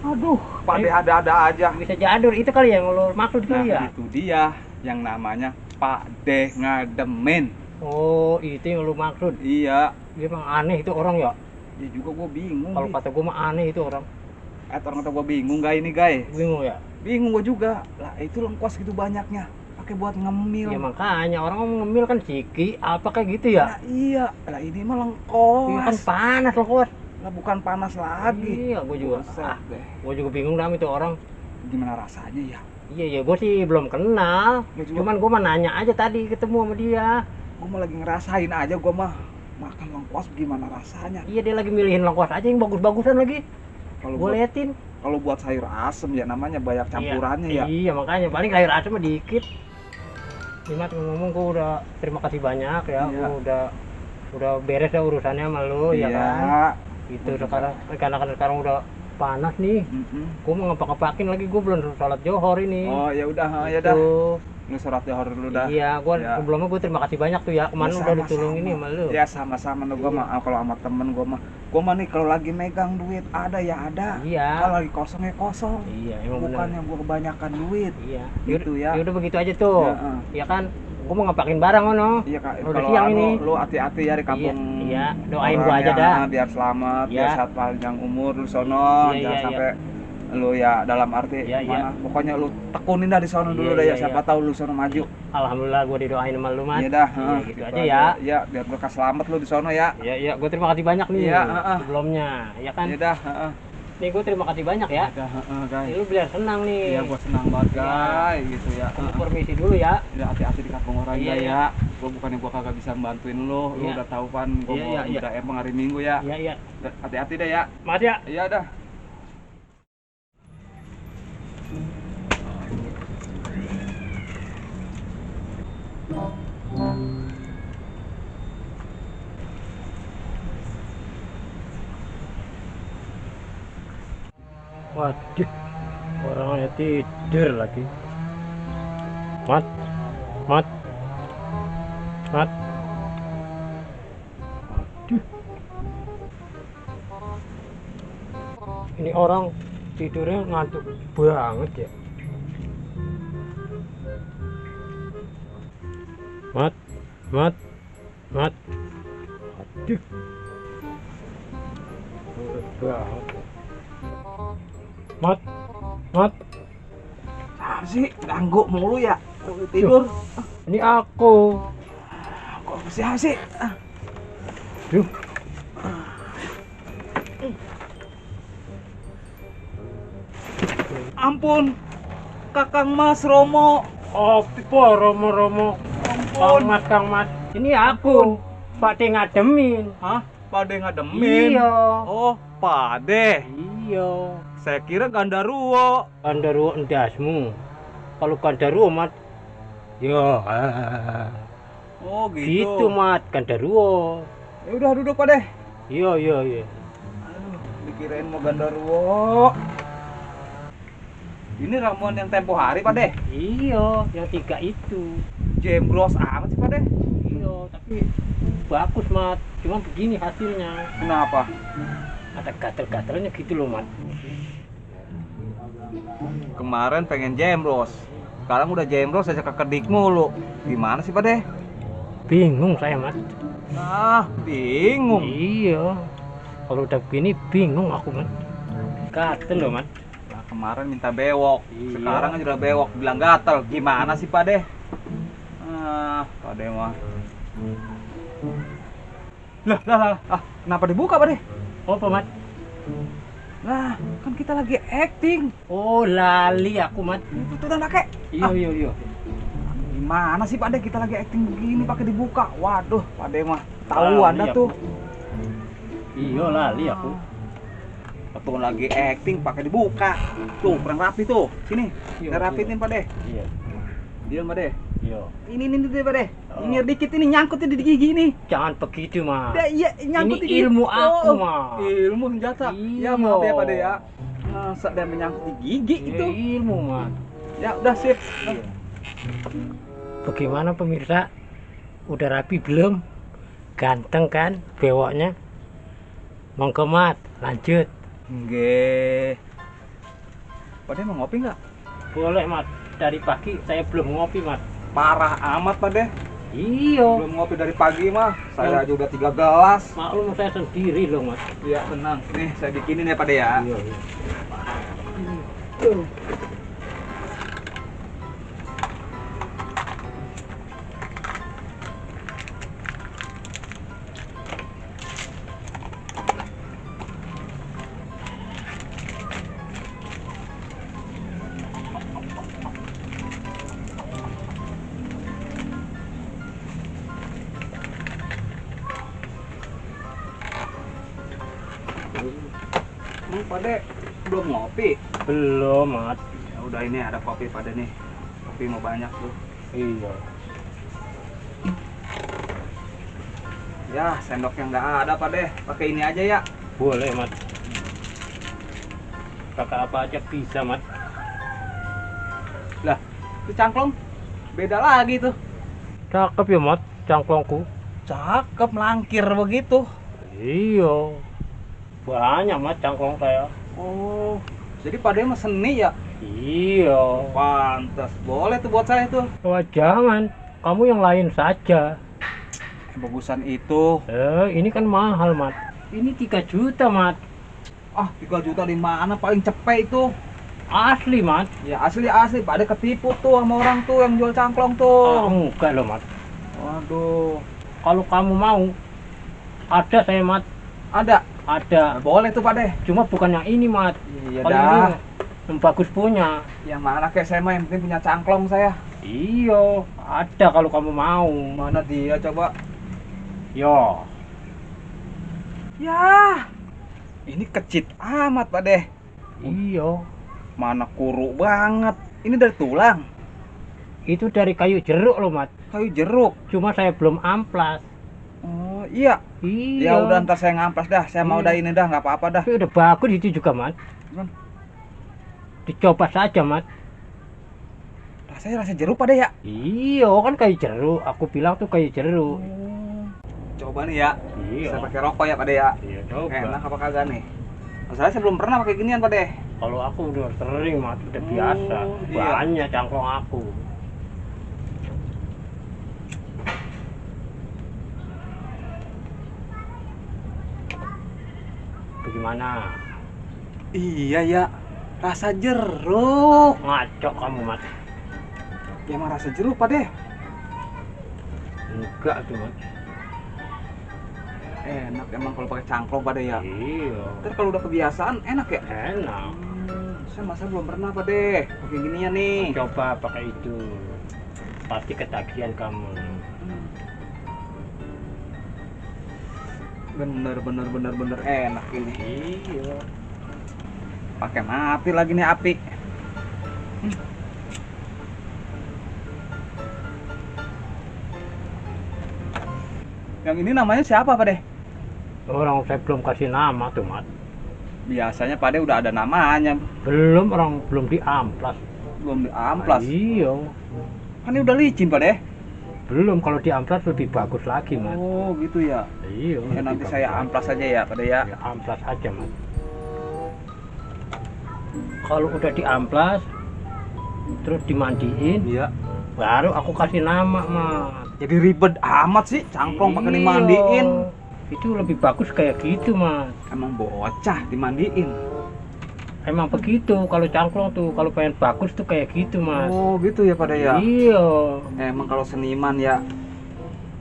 Aduh, Pandeh ada-ada aja. Bisa jadur itu kali yang lu maksud Nah, kali ya. itu dia yang namanya Pak De ngademin. Oh, itu yang lu maksud. Iya. Dia emang aneh itu orang ya. Ya juga gua bingung. Kalau Di. kata gua mah aneh itu orang. Orang kata gua bingung gak ini, guys. Bingung ya. Bingung gua juga. Lah itu lengkuas gitu banyaknya. Pakai buat ngemil. Ya makanya orang mau ngemil kan ciki apa kayak gitu ya. Nah, iya. Lah ini mah Iya lengkos. kan panas loh kuat. Lah bukan panas lagi. Iya, gue juga. Buset deh. Gue juga bingung dah itu orang. Gimana rasanya ya? Iya ya, gue sih belum kenal. Gua juga. Cuman gue mah nanya aja tadi ketemu sama dia. Gua mah lagi ngerasain aja gua mah makan lengkuas gimana rasanya. Iya dia lagi milihin lengkuas aja yang bagus-bagusan lagi. Kalau Gue buat, liatin. kalau buat sayur asem ya namanya banyak campurannya ya. Iya makanya paling sayur asem mah dikit. Ini ngomong gue udah terima kasih banyak ya. Iya. Gua udah beres ya urusannya sama lu ya kan. Itu sekarang karena sekarang udah panas nih. Gue mau ngepak-ngepakin lagi, gue belum sholat johor ini. Oh ya udah, ya dah. Tuh. Lu surat johor dulu dah. Iya, gue Ya. sebelumnya gue terima kasih banyak tuh ya. Kemana Ya, udah sama-sama. ditolong ini sama lu. Ya sama-sama no, gua mah kalau sama temen gua mah nih kalau lagi megang duit ada ya ada. Iya. Kalau lagi kosong ya kosong. Iya, emang bener. Bukannya gua kebanyakan duit. Iya. Gitu ya. Ya udah begitu aja tuh. Ya, Ya kan, gue mau ngepakin barang ono. Iya Kak, Udah kalau siang anu, ini. lu hati-hati ya di kampung. Iya, doain orang gua aja ya, dah. biar selamat, Iya. biar sehat panjang umur lu sono, Iya, jangan iya, sampai lu ya dalam arti Iya, gimana. Pokoknya lu tekunin dah di sono dulu Iya, dah ya, iya, siapa tahu lu sono maju. Alhamdulillah gue didoain sama lu, Mas. Iya dah, Iya, gitu aja ya. aja. Ya, biar berkah selamat lu di sono ya. Iya, iya, gue terima kasih banyak nih. Iya, sebelumnya, ya kan? Iya dah, Nih gue terima kasih banyak ya. Udah, guys. Nih, lu biar senang nih. Iya, gua senang banget, guys, gitu ya. Aku permisi dulu ya. Ya hati-hati di kampung orang Iya, ya. iya. Gua bukannya gua kagak bisa bantuin lu. Lu Iya. udah tahu kan gua Iya, mau iya, iya. udah emang hari Minggu ya. Iya, iya. Hati-hati deh ya. Mas ya. Iya dah. Waduh, orangnya tidur lagi. Mat, mat, mat. Aduh. Ini orang tidurnya ngantuk banget ya. Mat, mat, mat. Aduh. Ngantuk banget. Mat, mat. Apa sih? Ganggu mulu ya. Lu tidur. Ini aku. Kok siapa sih? Duh. Ampun. Kakang Mas Romo. Apa Romo-Romo? Kang Mas. Ini aku. Pak De ngademin. Hah? Pade ngademin. Iya. Oh, Pade. Iya. Saya kira Gandaruwo. Gandaruwo endasmu. Kalau Gandaruwo mat. Ya. Oh, Gitu mat Gandaruwo. Ya udah duduk Pade. Iya, iya, iya. Aduh, dikirain mau Gandaruwo. Ini ramuan yang tempo hari Pade. Iya, yang 3 itu. Jembros amat sih Pade. Iya, tapi bagus mat. Cuma begini hasilnya. Kenapa? Ada gatel-gatelnya gitu loh mat. Kemarin pengen jembros. Sekarang udah jembros aja kekedik mulu. Gimana sih Pade? Bingung saya mat. Ah, bingung. Iya. Kalau udah begini bingung aku mat. Gatel loh mat. Nah, kemarin minta bewok. Iya. Sekarang aja udah bewok, bilang gatel. Gimana sih Pade? Ah, Pade mah. Lah. Kenapa dibuka Pade? Apa mat? Lah, kan kita lagi acting. Oh lali aku mat. Itu tuh dan pakai. Iya. Gimana sih Pade, kita lagi acting begini pakai dibuka. Waduh, Pade mah tahu Lali Anda aku. tuh. Iya lali aku. Waktu lagi acting pakai dibuka. Tuh, kurang rapi tuh. Sini, Iya, kita rapitin Pade. Iya. Diam Pade. Iya. Ini deh Pade. Oh. Nyengir dikit ini nyangkut di gigi nih. Jangan begitu mat. Ya, iya, nyangkut Ini di gigi. ilmu aku, Oh, Mas. Ilmu senjata. Ya Iya. maaf ya Pade ya. Masa dia menyangkut di gigi itu. Ilmu mat. Ya udah sip. Bagaimana pemirsa? Udah rapi belum? Ganteng kan bewoknya? Monggo mat, lanjut. Nggih. Pade mau ngopi nggak? Boleh mat. Dari pagi saya belum ngopi mat. Parah amat Pade. Iya. Belum ngopi dari pagi mah. Saya aja udah 3 gelas. Maklum saya sendiri loh mat. Iya tenang. Nih saya bikinin ya Pade ya. Iya. Pade belum ngopi. Belum, Mat. Ya udah, ini ada kopi Pade nih. Kopi mau banyak tuh. Iya. Ya, sendoknya nggak ada Pade. Pakai ini aja ya. Boleh, Mat. Kakak apa aja bisa, Mat. Lah, itu cangklong beda lagi tuh. Cakep ya, Mat, cangklongku. Cakep, melangkir begitu. Iya. Banyak, Mat, cangklong saya. Oh, jadi Pade mah seni ya? Iya. Pantas, boleh tuh buat saya tuh. Wah, jangan. Kamu yang lain saja. Bagusan itu. Ini kan mahal, Mat. Ini 3 juta, Mat. Ah, 3 juta di mana, paling cepet itu. Asli, Mat. Ya asli Pade ketipu tuh sama orang tuh yang jual cangklong Oh, tuh. enggak loh, Mat. Waduh, Kalau kamu mau, ada saya, Mat. ada. Ada. Boleh tuh Pade. Cuma bukan yang ini, Mat. Iya Kalau dah. ini yang bagus punya. Yang mana kayak saya mah, yang penting punya cangklong saya. Iya, ada kalau kamu mau. Mana dia coba? Yo. Ya, ini kecil amat Pade. Iya. Mana kuru banget. Ini dari tulang. Itu dari kayu jeruk loh, Mat. Kayu jeruk. Cuma saya belum amplas. Oh iya. Iya. Ya udah, ntar saya ngamplas dah. Saya mau Iya. dah ini dah, nggak apa-apa dah. Tapi udah bagus itu juga, Mat. Hmm. Dicoba saja, Mat. Rasanya rasa jeruk Pade ya. Iya, kan kayu jeruk. Aku bilang tuh kayu jeruk. Coba nih ya. Iya. Saya pakai rokok ya Pade ya. Iya, coba. Enak apa kagak nih? Masalahnya saya belum pernah pakai ginian Pade. Kalau aku udah sering, Mat, udah biasa. Iya. Banyak cangklong aku. Bagaimana? Iya ya. Rasa jeruk. Ngaco kamu, Mat. Ya emang rasa jeruk Pade. Enggak tuh, Mat. Enak emang kalau pakai cangklong Pade ya. Iya. Ntar kalau udah kebiasaan enak ya. Enak. Saya masa belum pernah Pade pakai ginian nih. Coba pakai itu. Pasti ketagihan kamu. Bener enak ini. Iya. Pakai mati lagi nih api. Yang ini namanya siapa Pade? Orang saya belum kasih nama tuh, Mat. Biasanya Pade udah ada namanya. Belum, orang belum diamplas. Belum diamplas. Iya. Kan ini udah licin Pade. Belum, kalau diamplas lebih bagus lagi, Mat. Oh gitu ya. Iya. Ya, lebih nanti bagus saya lagi. amplas aja ya Pade ya. Ya, amplas aja, Mat. Kalau udah diamplas, terus dimandiin, Iya. baru aku kasih nama, Mat. Jadi ribet amat sih cangklong pakai dimandiin. Itu lebih bagus kayak gitu, Mas. Emang bocah dimandiin. Emang begitu kalau cangklong tuh, kalau pengen bagus tuh kayak gitu, Mas. Oh gitu ya Pade ya. Iya. Emang kalau seniman ya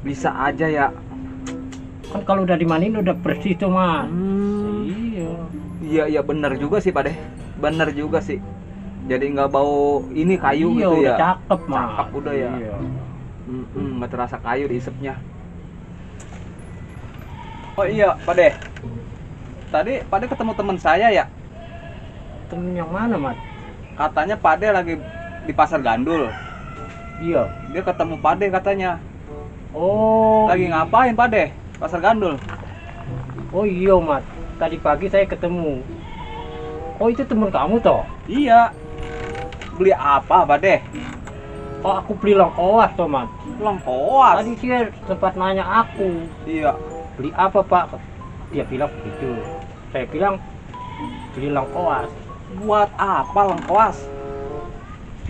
bisa aja ya. Kan kalau udah dimandiin udah bersih tuh, Mas. Hmm. Iya. Iya bener juga sih Pade. Bener juga sih. Jadi nggak bau ini kayu Iya, gitu udah ya. cakep, Mas. Cakep udah ya. Iya. Nggak terasa kayu diisepnya. Oh iya Pade. Tadi Pade ketemu teman saya ya. Temen yang mana, Mas? Katanya Pade lagi di pasar Gandul. Iya. Dia ketemu Pade katanya. Oh. Lagi ngapain Pade? Pasar Gandul. Oh iya, Mas. Tadi pagi saya ketemu. Oh, itu temen kamu toh? Iya. Beli apa Pade? Oh, aku beli lengkoas toh, Mas. Lengkoas. Tadi dia sempat nanya aku, Iya. beli apa, Pak? Dia bilang begitu. Saya bilang beli lengkoas. Buat apa lengkoas?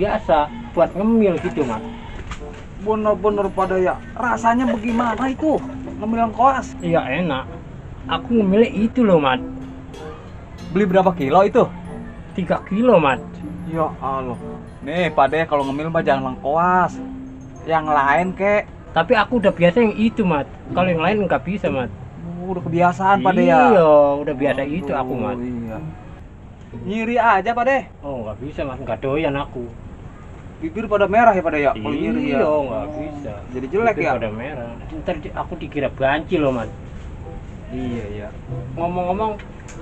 Biasa buat ngemil gitu, Mas. Bener-bener Pade ya. Rasanya bagaimana itu? Ngemil lengkoas. Iya, enak. Aku ngemilnya itu loh, Mas. Beli berapa kilo itu? 3 kilo, Mas. Ya Allah. Nih Pade kalau ngemil mah jangan lengkoas. Yang lain kek. Tapi aku udah biasa yang itu, Mas. Kalau yang lain nggak bisa, Mas. Udah kebiasaan Pade ya. Iya, udah biasa itu aku, Mas. Iya. Nyiri aja Pade. Oh, nggak bisa, Mas. Nggak doyan aku. Bibir pada merah ya Pade ya. Kalau nyiri ya. Iya, nggak bisa. Jadi jelek Bibir ya. pada merah. Ntar aku dikira banci loh, Mas. Iya ya. Ngomong-ngomong,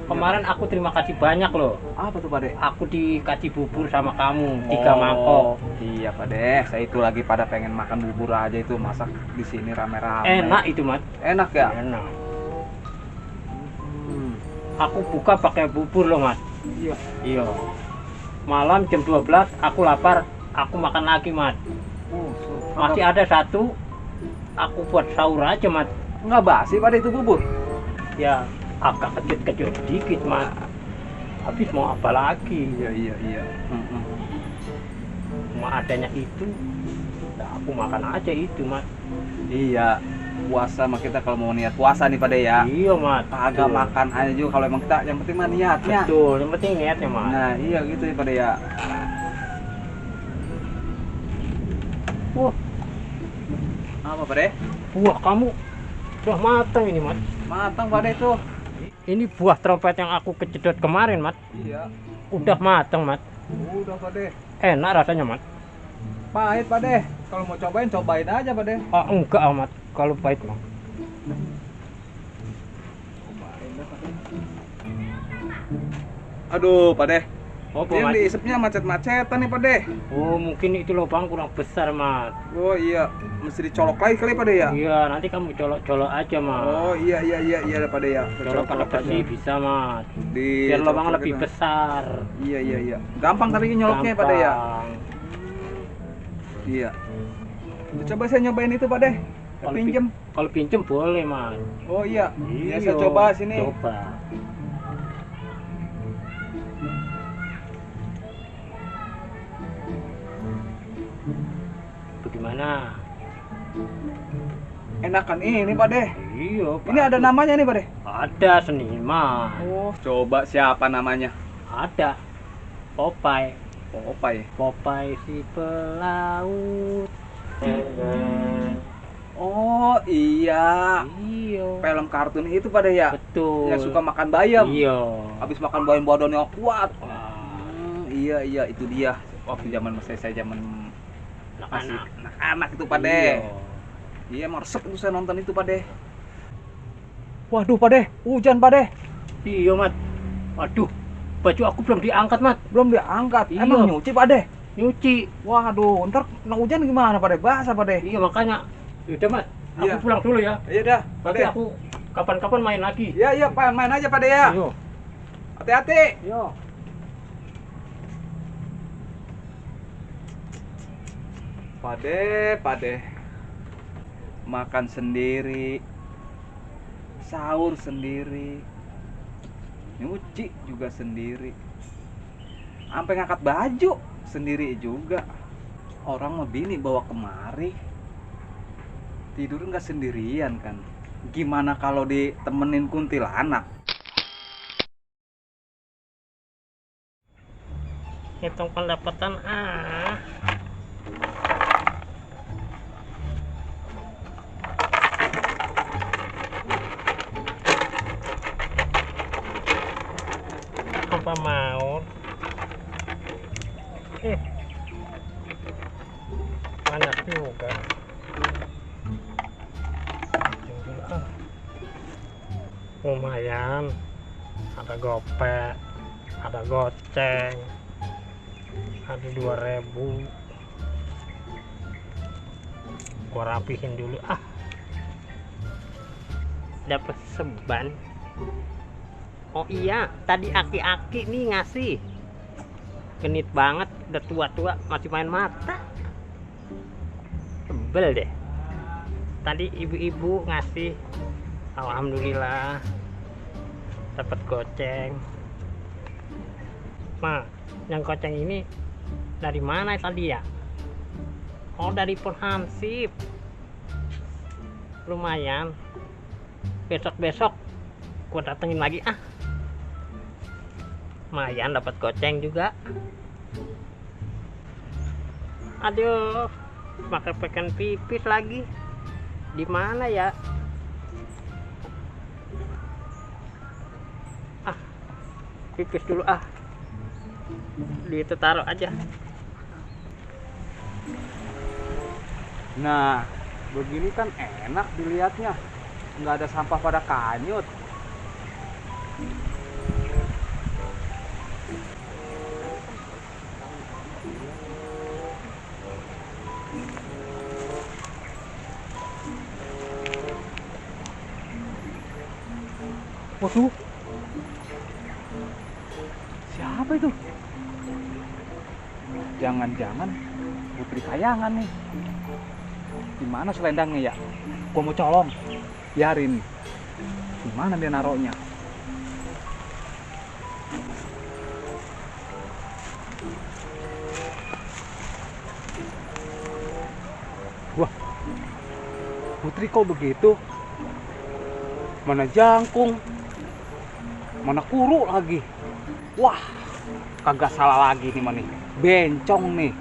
Kemarin aku terima kasih banyak loh. Apa tuh Pak De? Aku dikasih bubur sama kamu 3 mangkok. Iya Pak De, saya itu lagi pada pengen makan bubur aja itu, masak di sini rame-rame. Enak itu, Mat. Enak ya? Enak. Aku buka pakai bubur loh, Mat. Iya. Iya. Malam jam 12 aku lapar, aku makan lagi, Mat. Masih ada satu, aku buat sahur aja, Mat. Nggak basi Pak De itu bubur? Ya, agak kejut-kejut sedikit, Mat. Habis mau apa lagi? Iya. Cuma adanya itu, nah aku makan aja itu, Mat. Iya. Puasa mah kita kalau mau niat puasa nih Pak De ya. Iya, Mat. Kagak Betul. makan aja juga kalau emang kita, yang penting mah niatnya. Betul, yang penting niatnya, Mat. Nah iya gitu ya Pak De ya. Wah, Apa Pak De? buah kamu sudah matang ini, Mat. Matang Pak De tuh. Ini buah trompet yang aku kejedot kemarin, Mat. Iya. Udah matang, Mat. Udah Pak De. Enak rasanya, Mat. Pahit Pak De. Kalau mau cobain aja Pak De. Ah, enggak amat kalau pahit, Mat. Aduh Pak De. Apa, Yang Mat? diisepnya macet-macetan nih Pak De. Oh, mungkin itu lubang kurang besar, Mat. Oh iya, mesti dicolok lagi kali Pak De ya. Iya, nanti kamu colok-colok aja, Mat. Oh iya Pak De ya. Colok kalau bersih bisa, Mat. Di Biar lubang colok lebih gitu. besar. Iya. Gampang tapi nyoloknya Pak De ya. Gampang. Iya. Coba saya nyobain itu Pak De. Kalau Pinjem. Kalau pinjem boleh, Mat. Oh iya. Iya saya Iya, coba sini. Coba. Bagaimana? Enakan ini Pak De. Iya, Ini ada namanya nih Pak De. Ada seniman. Oh, coba siapa namanya? Ada. Popeye. Popeye. Popeye si pelaut. Oh iya. Iya. Film kartun itu Pak De ya. Betul. Yang suka makan bayam. Iya. Habis makan bayam badannya kuat. Wah, Iya itu dia. Waktu zaman saya zaman masih anak-anak. anak-anak itu Pak De. Iya. Iya, emang resep itu saya nonton itu Pak De. Waduh Pak De, hujan Pak De. Iya, Mat. Waduh, baju aku belum diangkat, Mat. Belum diangkat. Iya. Emang nyuci Pak De? Nyuci. Waduh, ntar kena hujan gimana Pak De? Basah Pak De. Iya, makanya. Udah, Mat. Aku Iya. pulang dulu ya. Iya dah, Pak Nanti De. aku kapan-kapan main lagi. Iya, main aja Pak De ya. Ayo. Hati-hati. Yo. Pak De. Makan sendiri. Sahur sendiri. Nyuci juga sendiri. Sampai ngangkat baju sendiri juga. Orang mah bini bawa kemari. Tidur nggak sendirian kan. Gimana kalau ditemenin kuntilanak? Hitung pendapatan apa mau banyak juga. Lumayan, ada gopek, ada goceng, ada 2.000. Gua rapihin dulu dapat seban. Oh iya, tadi aki-aki nih ngasih. Genit banget, udah tua-tua masih main mata. Sebel deh. Tadi ibu-ibu ngasih. Alhamdulillah dapat goceng. Nah, yang goceng ini dari mana tadi ya? Oh, dari Pur Hansip. Lumayan. Besok-besok gua datengin lagi lumayan dapat goceng juga. Aduh, makan pipis lagi. Di mana ya? Pipis dulu di itu taruh aja. Nah, begini kan enak dilihatnya. Nggak ada sampah pada kanyut. Waduh. Siapa itu? Jangan-jangan Putri Kayangan nih. Gimana selendangnya ya? Gua mau colong. Biarin. Gimana dia naruhnya? Wah. Putri kok begitu? Mana jangkung? Mana kuru lagi? Wah, kagak salah lagi nih mani. Bencong nih.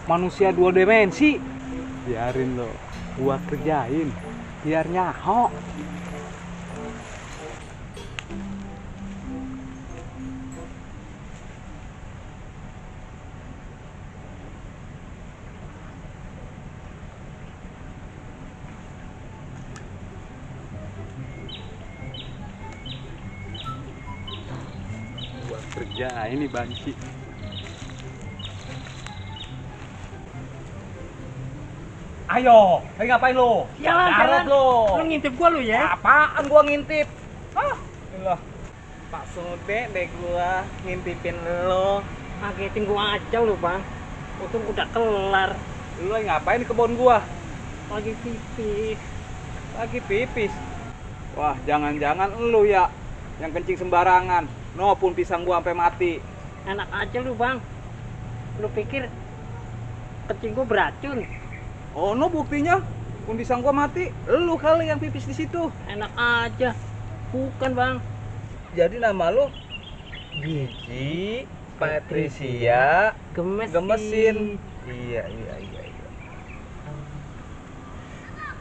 Manusia 2 dimensi. Biarin lo, gua kerjain. Biar nyaho. Gua kerjain nih banci. Ayo, lagi ngapain lo? Jalan, Darat jalan. lo. Lu ngintip gua lu ya? Apaan gua ngintip? Hah? Lah, Pak Sode deh gua ngintipin lo. Ngagetin gua aja lu, Bang. Untung udah kelar. Lu lagi ngapain di kebun gua? Lagi pipis. Lagi pipis. Wah, jangan-jangan lu ya yang kencing sembarangan. No pun pisang gua sampai mati. Enak aja lu, Bang. Lu pikir kencing gua beracun? Oh, no buktinya pun pisang gua mati. Lu kali yang pipis di situ. Enak aja. Bukan, Bang. Jadi nama lu Gigi Patricia Gemesin. Iya.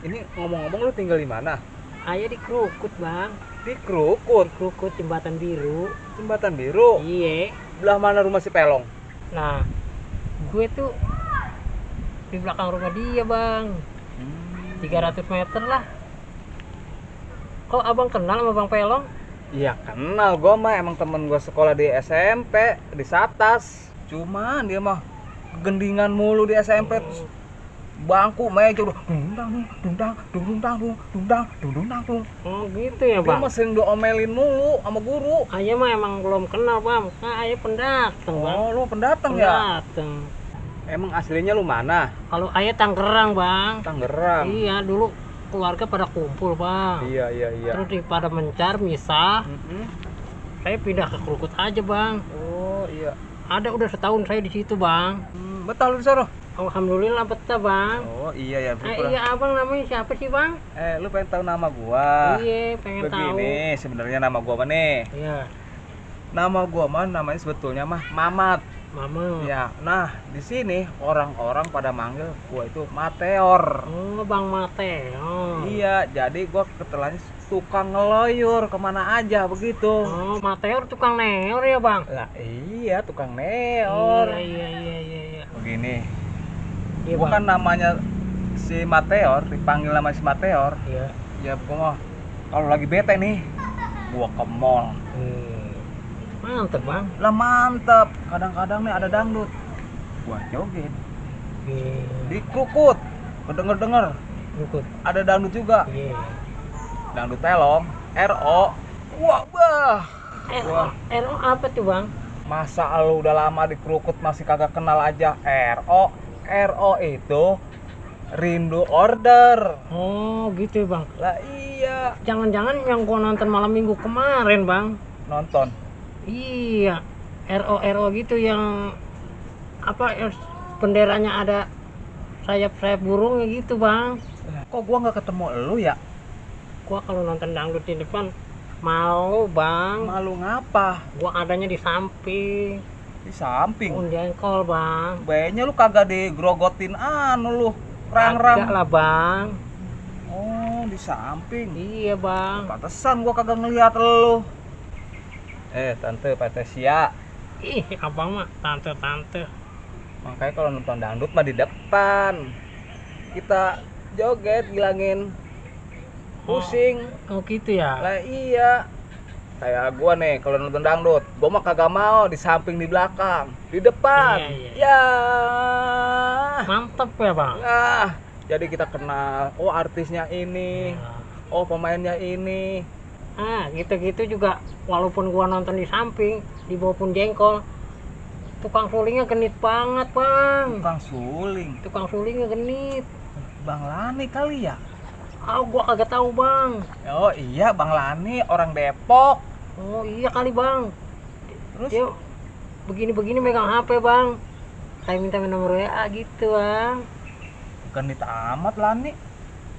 Ini ngomong-ngomong lu tinggal di mana? Ayah di Krukut, Bang. Di Krukut. Krukut Jembatan Biru. Jembatan Biru. Iya. Belah mana rumah si Pelong? Nah, gue tuh di belakang rumah dia, Bang. 300 meter lah. Kok abang kenal sama Bang Pelong? Iya kenal, gua mah emang temen gua sekolah di SMP di Satas. Cuman dia mah gendingan mulu di SMP. Terus bangku meja udah dundang. Oh gitu ya, Dia Bang. mah sering diomelin mulu sama guru. Ayah mah emang belum kenal, Bang. Nah, ayah pendatang, Bang. Oh, lu pendatang ya? Pendatang. Emang aslinya lu mana? Kalau ayah Tangerang, Bang. Tangerang. Iya, dulu keluarga pada kumpul, Bang. Iya. Terus pada mencar, misah. Saya pindah ke Krukut aja, Bang. Oh, iya. Ada udah setahun saya di situ, Bang. Betah lu di sana? Alhamdulillah betah, Bang. Oh, iya ya. Iya, abang namanya siapa sih, Bang? Lu pengen tahu nama gua? Iya, pengen tahu. Begini, sebenarnya nama gua apa nih? Iya, Nama gua mah namanya sebetulnya mah Mamat. Mama. Ya, nah di sini orang-orang pada manggil gua itu Mateor. Oh, Bang Mate. Oh. Iya, jadi gua ketelannya tukang ngeloyur kemana aja begitu. Oh, Mateor tukang neor ya, Bang? Lah iya, tukang neor. Iya. Begini, Iya, gua Bang. kan namanya si Mateor, dipanggil nama si Mateor. Iya. Ya gua mah kalau lagi bete nih, gua ke mall. Mantep, Bang. Lah mantep, kadang-kadang nih ada dangdut, gua joget. Di Krukut, kedenger-denger Krukut. ada dangdut juga. Iya. Dangdut Telong, RO. Wah, bah. RO apa tuh, Bang? Masa lu udah lama di Krukut masih kagak kenal aja RO? RO itu Rindu Order. Oh, gitu ya, Bang. Lah iya, Jangan-jangan yang gua nonton malam minggu kemarin, Bang. nonton. Iya. RO gitu yang apa benderanya ada sayap-sayap burungnya gitu, Bang. Kok gua nggak ketemu lu ya? Gua kalau nonton dangdut di depan malu, Bang. Malu ngapa? Gua adanya di samping. Di samping. Pohon jengkol, Bang. Bayanya lu kagak digrogotin lu. Agak Rang-rang. lah, Bang. Oh, di samping. Iya, Bang. Pantesan gua kagak ngeliat lu. Tante Patricia. Ih, abang mah tante-tante. Makanya kalau nonton dangdut mah di depan. Kita joget, bilangin pusing. Oh gitu ya? Lah iya. Kayak gua nih kalau nonton dangdut, gua mah kagak mau di samping, di belakang, di depan. Iya. Ya. Mantep ya bang. Nah, jadi kita kenal. Oh, artisnya ini. Oh, pemainnya ini. Gitu-gitu juga walaupun gua nonton di samping, di bawah pun jengkol, tukang sulingnya genit banget bang. Tukang Sulingnya genit. Bang Lani kali ya? Gua kagak tahu bang. Oh iya, Bang Lani orang Depok. Oh iya kali bang. Terus? Dia begini-begini megang HP bang. Saya minta nomor WA gitu bang. Genit amat Lani.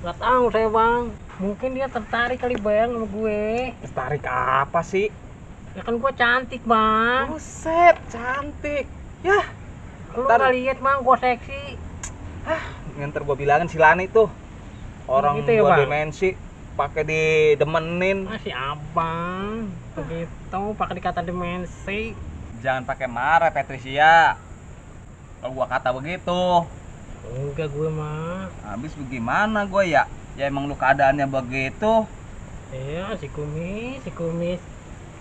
Gak tahu saya bang. Mungkin dia tertarik kali bang sama gue. Tertarik apa sih? Ya kan gue cantik bang. Buset, cantik. Ya, Lu ntar- gak liat bang gue seksi. ntar gua bilangin si Lani tuh. Orang Gitu ya, gua Bang? dimensi pakai didemenin. Si abang begitu pakai dikata dimensi. Jangan pakai marah, Patricia. Kalau gua kata begitu, Enggak gue mah. habis bagaimana gua ya? Ya emang lu keadaannya begitu. Iya si kumis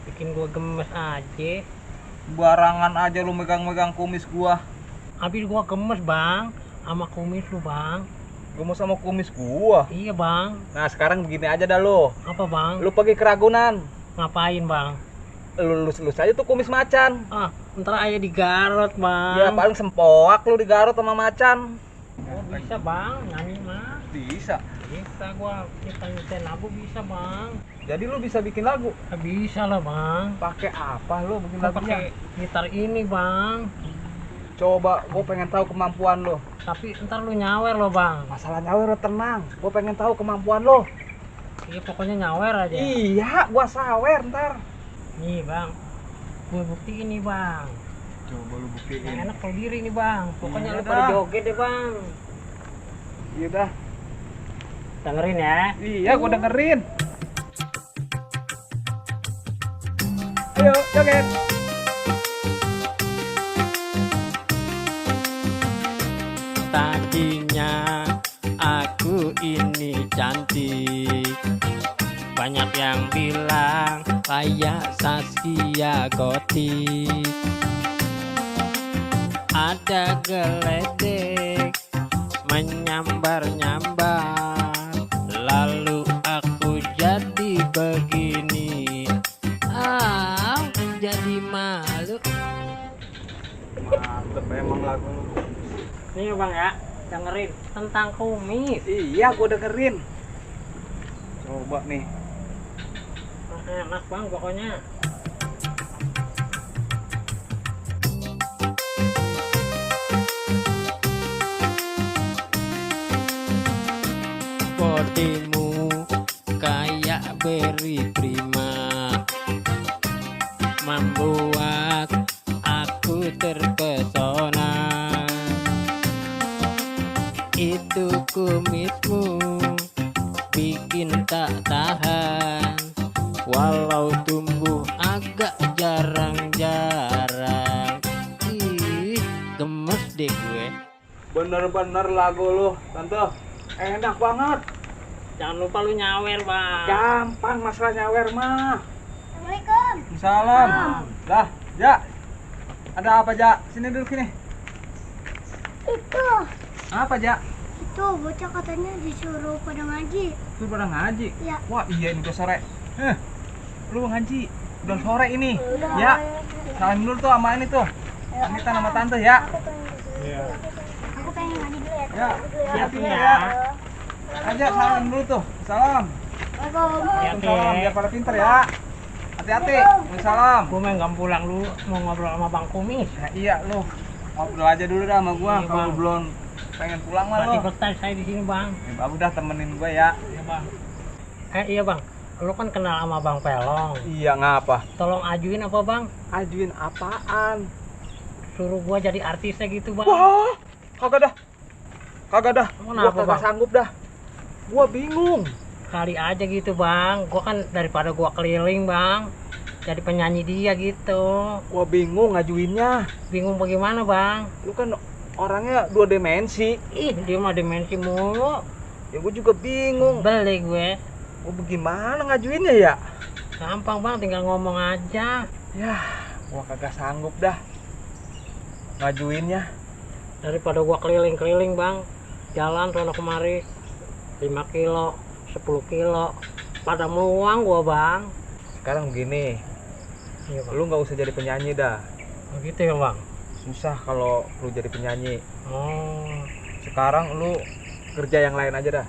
bikin gue gemes aja. Barangan aja lu megang-megang kumis gua. Habis gue gemes bang sama kumis lu bang. Gua mau sama kumis gua. Iya bang. Nah, sekarang begini aja dah lu. Apa bang? Lu pergi ke Ragunan. Ngapain bang? Lu lulus aja tuh kumis macan. Ntar aja digarot bang. Ya paling sempoak lu digarut sama macan. Bisa bang nyanyi mah. Bisa. Bisa gua kita nyetel lagu bisa bang. Jadi lu bisa bikin lagu. Bisa lah bang. Pakai apa lu bikin Gua lagunya? pakai gitar ini bang. Coba, gua pengen tahu kemampuan lu. Tapi ntar lu nyawer lo bang. Masalah nyawer tenang. Gua pengen tahu kemampuan lu. Iya pokoknya nyawer aja. Iya, gua sawer ntar. Nih bang, gue buktiin nih bang. Coba lu buktiin. Yang enak tau diri nih bang. Pokoknya Iya lu pada dah. joget deh bang. Iya dah. Dengerin ya. Iya, gua dengerin. Ayo, joget. Tadinya aku ini cantik, banyak yang bilang kayak Zaskia Gotik. Ada geledek menyambar-nyambar, lalu aku jadi begini. Jadi malu. Mantep emang lagu lu. Nih bang ya, dengerin tentang kumis. Iya, gua dengerin. Coba nih. Enak bang pokoknya. Bodimu kayak beri prima, membuat aku terpesona. Itu kumismu bikin tak tahan, walau tumbuh agak jarang-jarang. Ih, gemes deh gue. Bener-bener lagu lu, Tante. Enak banget. Jangan lupa lu nyawer bang. Gampang masalah nyawer mah. Assalamualaikum. Salam. Dah, Ja. Ada apa, Ja? Sini dulu sini. Itu Apa, Ja? bocah katanya disuruh pada ngaji. Lu pada ngaji? Iya. Wah, iya ini udah sore. Lu ngaji. Udah sore ini. Udah. Ya. Salam dulu tuh sama ini tuh. Pamitan sama tante ya. Aku pengen ngaji dulu ya. Ya. Siap Hati-hati ya. Aja salam dulu tuh. Salam. Assalamualaikum. Salam biar pada pinter ya. Hati-hati. Salam. Gue main gak pulang lu mau ngobrol sama Bang Kumis. Ya, iya lu. Ngobrol aja dulu dah sama gua. Iya, Kalau Bang. belum pengen pulang mah Berarti lu. betah saya di sini bang. Ya, bagus dah temenin gua ya. Iya bang. Iya bang. Lu kan kenal sama Bang Pelong. Iya, ngapa? Tolong ajuin apa bang? Ajuin apaan? Suruh gua jadi artisnya gitu bang. Wah, kagak dah. Kagak dah. Gua Kenapa, kagak Bang? sanggup dah. Gua bingung. Kali aja gitu bang. Gua kan daripada gua keliling bang, jadi penyanyi dia gitu. Gua bingung ngajuinnya. Bingung bagaimana bang? Lu kan orangnya 2 dimensi. Ih dia mah dimensi mulu. Ya gua juga bingung. Beli gue. Gua bagaimana ngajuinnya ya? Gampang bang, tinggal ngomong aja. Ya, gua kagak sanggup dah ngajuinnya. Daripada gua keliling-keliling bang, jalan sono kemari 5 kilo, 10 kilo, pada meluang gua bang. Sekarang begini, Iya bang. lu nggak usah jadi penyanyi dah. Begitu ya bang. Susah kalau lu jadi penyanyi. Oh, Sekarang lu kerja yang lain aja dah.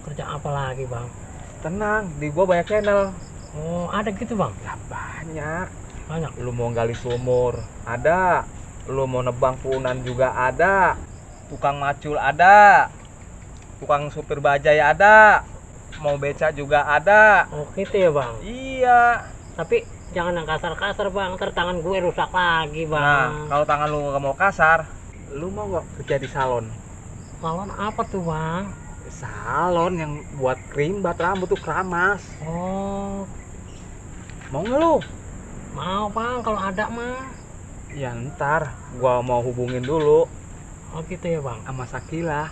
kerja apa lagi bang? Tenang, di gua banyak channel. Oh, ada gitu bang? Ya banyak. Banyak. Lu mau gali sumur, ada. Lu mau nebang punan juga ada. Tukang macul ada. Tukang supir bajai ada. Mau beca juga ada. Oh gitu ya bang. Iya. Tapi jangan yang kasar-kasar bang, ntar tangan gue rusak lagi bang. Nah, kalau tangan lu nggak mau kasar, lu mau nggak kerja di salon? Salon apa tuh bang? Salon yang buat krimbat rambut tuh keramas. Oh, Mau nggak lu? mau bang kalau ada mah. Ya ntar gua mau hubungin dulu Oh gitu ya bang. sama Sakila.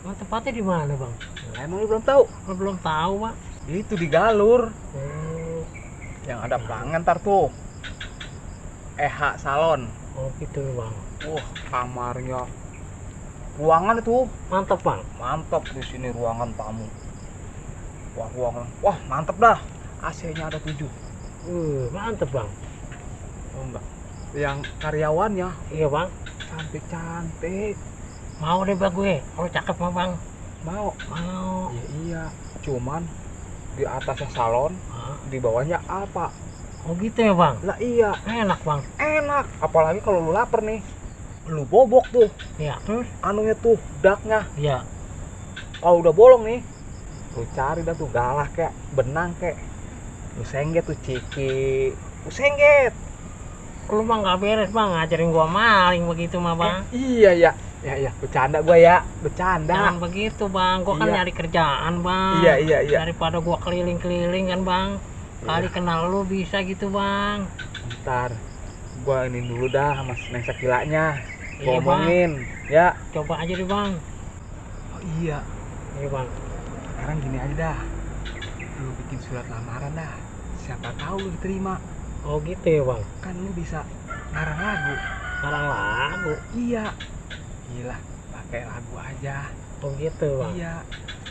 Oh, tempatnya di mana bang? Lah, emang lu belum tahu? Oh, belum tahu bang. Itu di Galur. Oh, Yang ada pelanggan ntar tuh. EH Salon. oh gitu ya bang. Wah, kamarnya. Ruangan itu Mantap bang. mantap, di sini ruangan tamu. Wah, ruangan. Wah, mantep dah. AC-nya ada 7. Mantap bang. Oh enggak. Yang karyawannya Iya bang. cantik-cantik. Mau deh bang gue. Kalau cakep mah bang. Mau? Mau. Ya iya. Cuman di atasnya salon, Ah, di bawahnya apa? oh gitu ya bang. Lah iya, Enak bang. enak. Apalagi kalau lu lapar nih. Lu bobok tuh, Iya terus. anunya tuh, daknya. Iya. Kalau udah bolong nih, lu cari dah tuh galah kek, benang kek. Lu sengget tuh ciki. Lu sengget. Lu mah nggak beres bang, ngajarin gua maling begitu mah bang. Iya ya. Ya, bercanda gua ya, bercanda. Jangan begitu bang, gua kan Iya. nyari kerjaan bang. Iya. Daripada gua keliling-keliling kan bang. Kali Iya. kenal lu bisa gitu bang. Ntar gua ini dulu dah sama Neng Sakilanya. Iya, Gua omongin, ya. Coba aja deh bang. Oh, iya. Iya bang. Sekarang gini aja dah. Lu bikin surat lamaran dah. Siapa tahu lu diterima. Oh gitu ya bang. Kan lu bisa ngarang lagu. Ngarang lagu. Iya. Gila, pakai lagu aja. Oh gitu bang. Iya.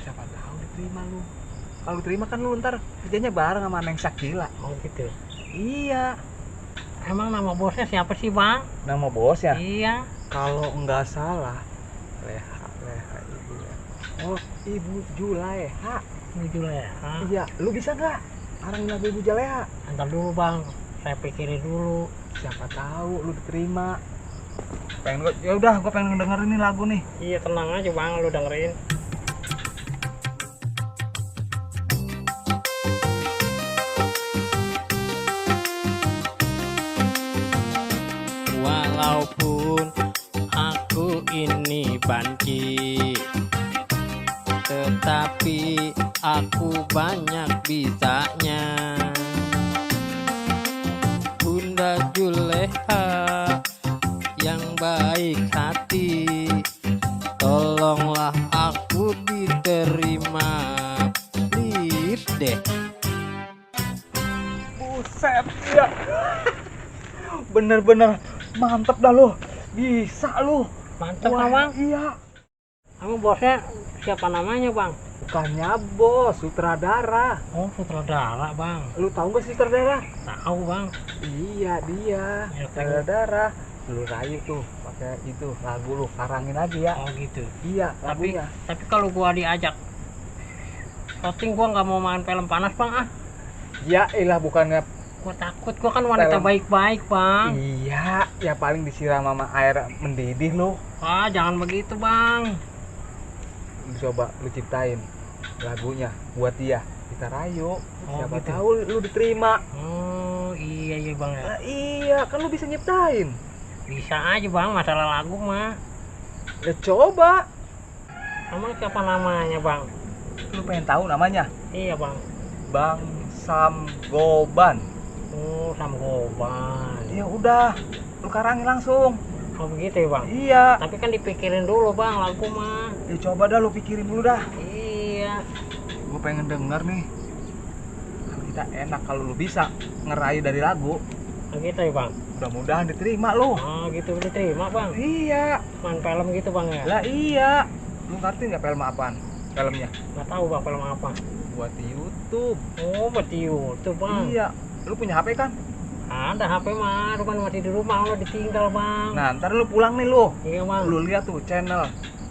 Siapa tahu diterima lu. Kalau diterima kan lu ntar kerjanya bareng sama Neng Sakila. Oh gitu. Iya. Emang nama bosnya siapa sih bang? Nama bos ya? Iya. Kalau nggak salah, Leha Ibu. Oh, Ibu Juleha. Jujur ya. Iya, lu bisa nggak ngarangin lagu Ibu Juleha? Ntar dulu bang. Saya pikirin dulu. Siapa tahu lu diterima. Ya udah, gua pengen dengerin nih lagu nih. Iya tenang aja bang, lu dengerin. Walaupun aku ini banci, tetapi aku banyak bisanya. Bunda Juleha yang baik hati, tolonglah aku diterima, please deh. Buset, ya. Bener-bener mantep dah lu. Bisa lu. Mantap Wah, bang. Iya. Kamu bosnya siapa namanya bang? Bukannya bos, sutradara. Oh sutradara bang. Lu tahu gak sutradara? Tahu bang. Iya, dia. Ya, Sutradara. Lu rayu tuh pakai itu lagu lu karangin aja ya. Oh gitu. Iya, Tapi lagunya. tapi kalau gua diajak syuting gua nggak mau main film panas bang ah. Ya elah, bukannya. Gua takut, gua kan wanita Film. baik-baik bang. Iya, ya paling disiram sama air mendidih lu. Ah jangan begitu bang. Lu coba lu ciptain lagunya buat dia, kita rayu. Oh, Siapa gitu. tahu lu diterima. Oh iya bang ya. Nah, iya, kan lu bisa nyiptain. Bisa aja bang, masalah lagu mah. Ya coba. Emang siapa namanya bang? Lu pengen tahu namanya? Iya bang. Bang Sam Goban. Oh Sam Goban. Ya udah, lu karangin langsung. Oh begitu ya bang. Iya. Tapi kan dipikirin dulu bang lagu mah. Ya coba dah lu pikirin dulu dah. Iya. Gue pengen denger nih. kita enak kalau lu bisa ngerayu dari lagu. Nah, gitu ya bang. Mudah-mudahan diterima lu. Oh gitu diterima bang. Iya. Main film gitu bang ya. Lah iya. Lu ngerti nggak film apaan? Filmnya? Nggak tahu bang film apa. Buat di YouTube. Oh buat di YouTube bang. Iya. Lu punya HP kan? Ada HP mah, cuman masih di rumah lo ditinggal bang. Nah, ntar lu pulang nih lu. Iya bang. Lu lihat tuh channel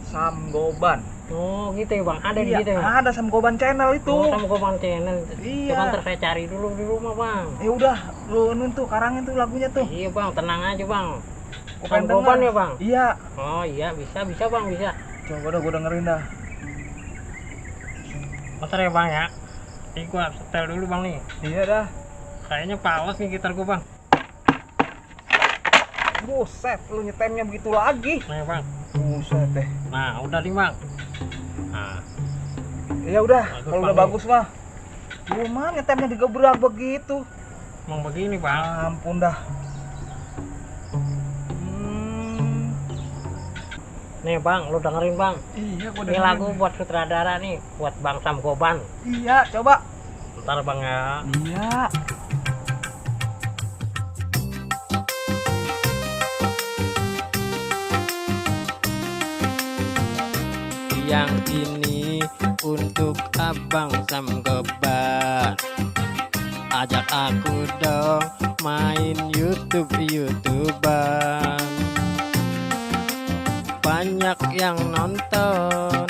Sam Goban. Oh gitu ya bang, ada di Iya, situ ya. ada Sam Goban channel itu. Oh sama gue bang channel. Iya. Coba ntar saya cari dulu di rumah bang. Ya udah, lu nun tuh karangin tuh lagunya tuh. Iya bang, tenang aja bang. Gua Sam pengen Goban denger. ya bang. Iya. Oh iya bisa bang bisa. Coba dah gua dengerin dah. Bentar ya bang ya. Ini gua setel dulu bang nih. Iya dah. Kayaknya pales nih gitar gua bang. Buset, lu nyetemnya begitu lagi. Nah bang. Buset deh. Nah udah nih bang. Nah Ya udah, Bagus, kalau udah Bang. bagus mah. Lu mah nyetemnya digebrak begitu. emang begini bang. Ampun dah. Nih bang, lu dengerin bang. Iya, gua Ini lagu buat sutradara nih, buat bang Sam Goban. Iya, coba. Ntar bang ya. Iya. Yang ini untuk abang Sam Goban. Ajak aku dong main YouTuber. Banyak yang nonton,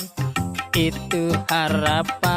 itu harapan.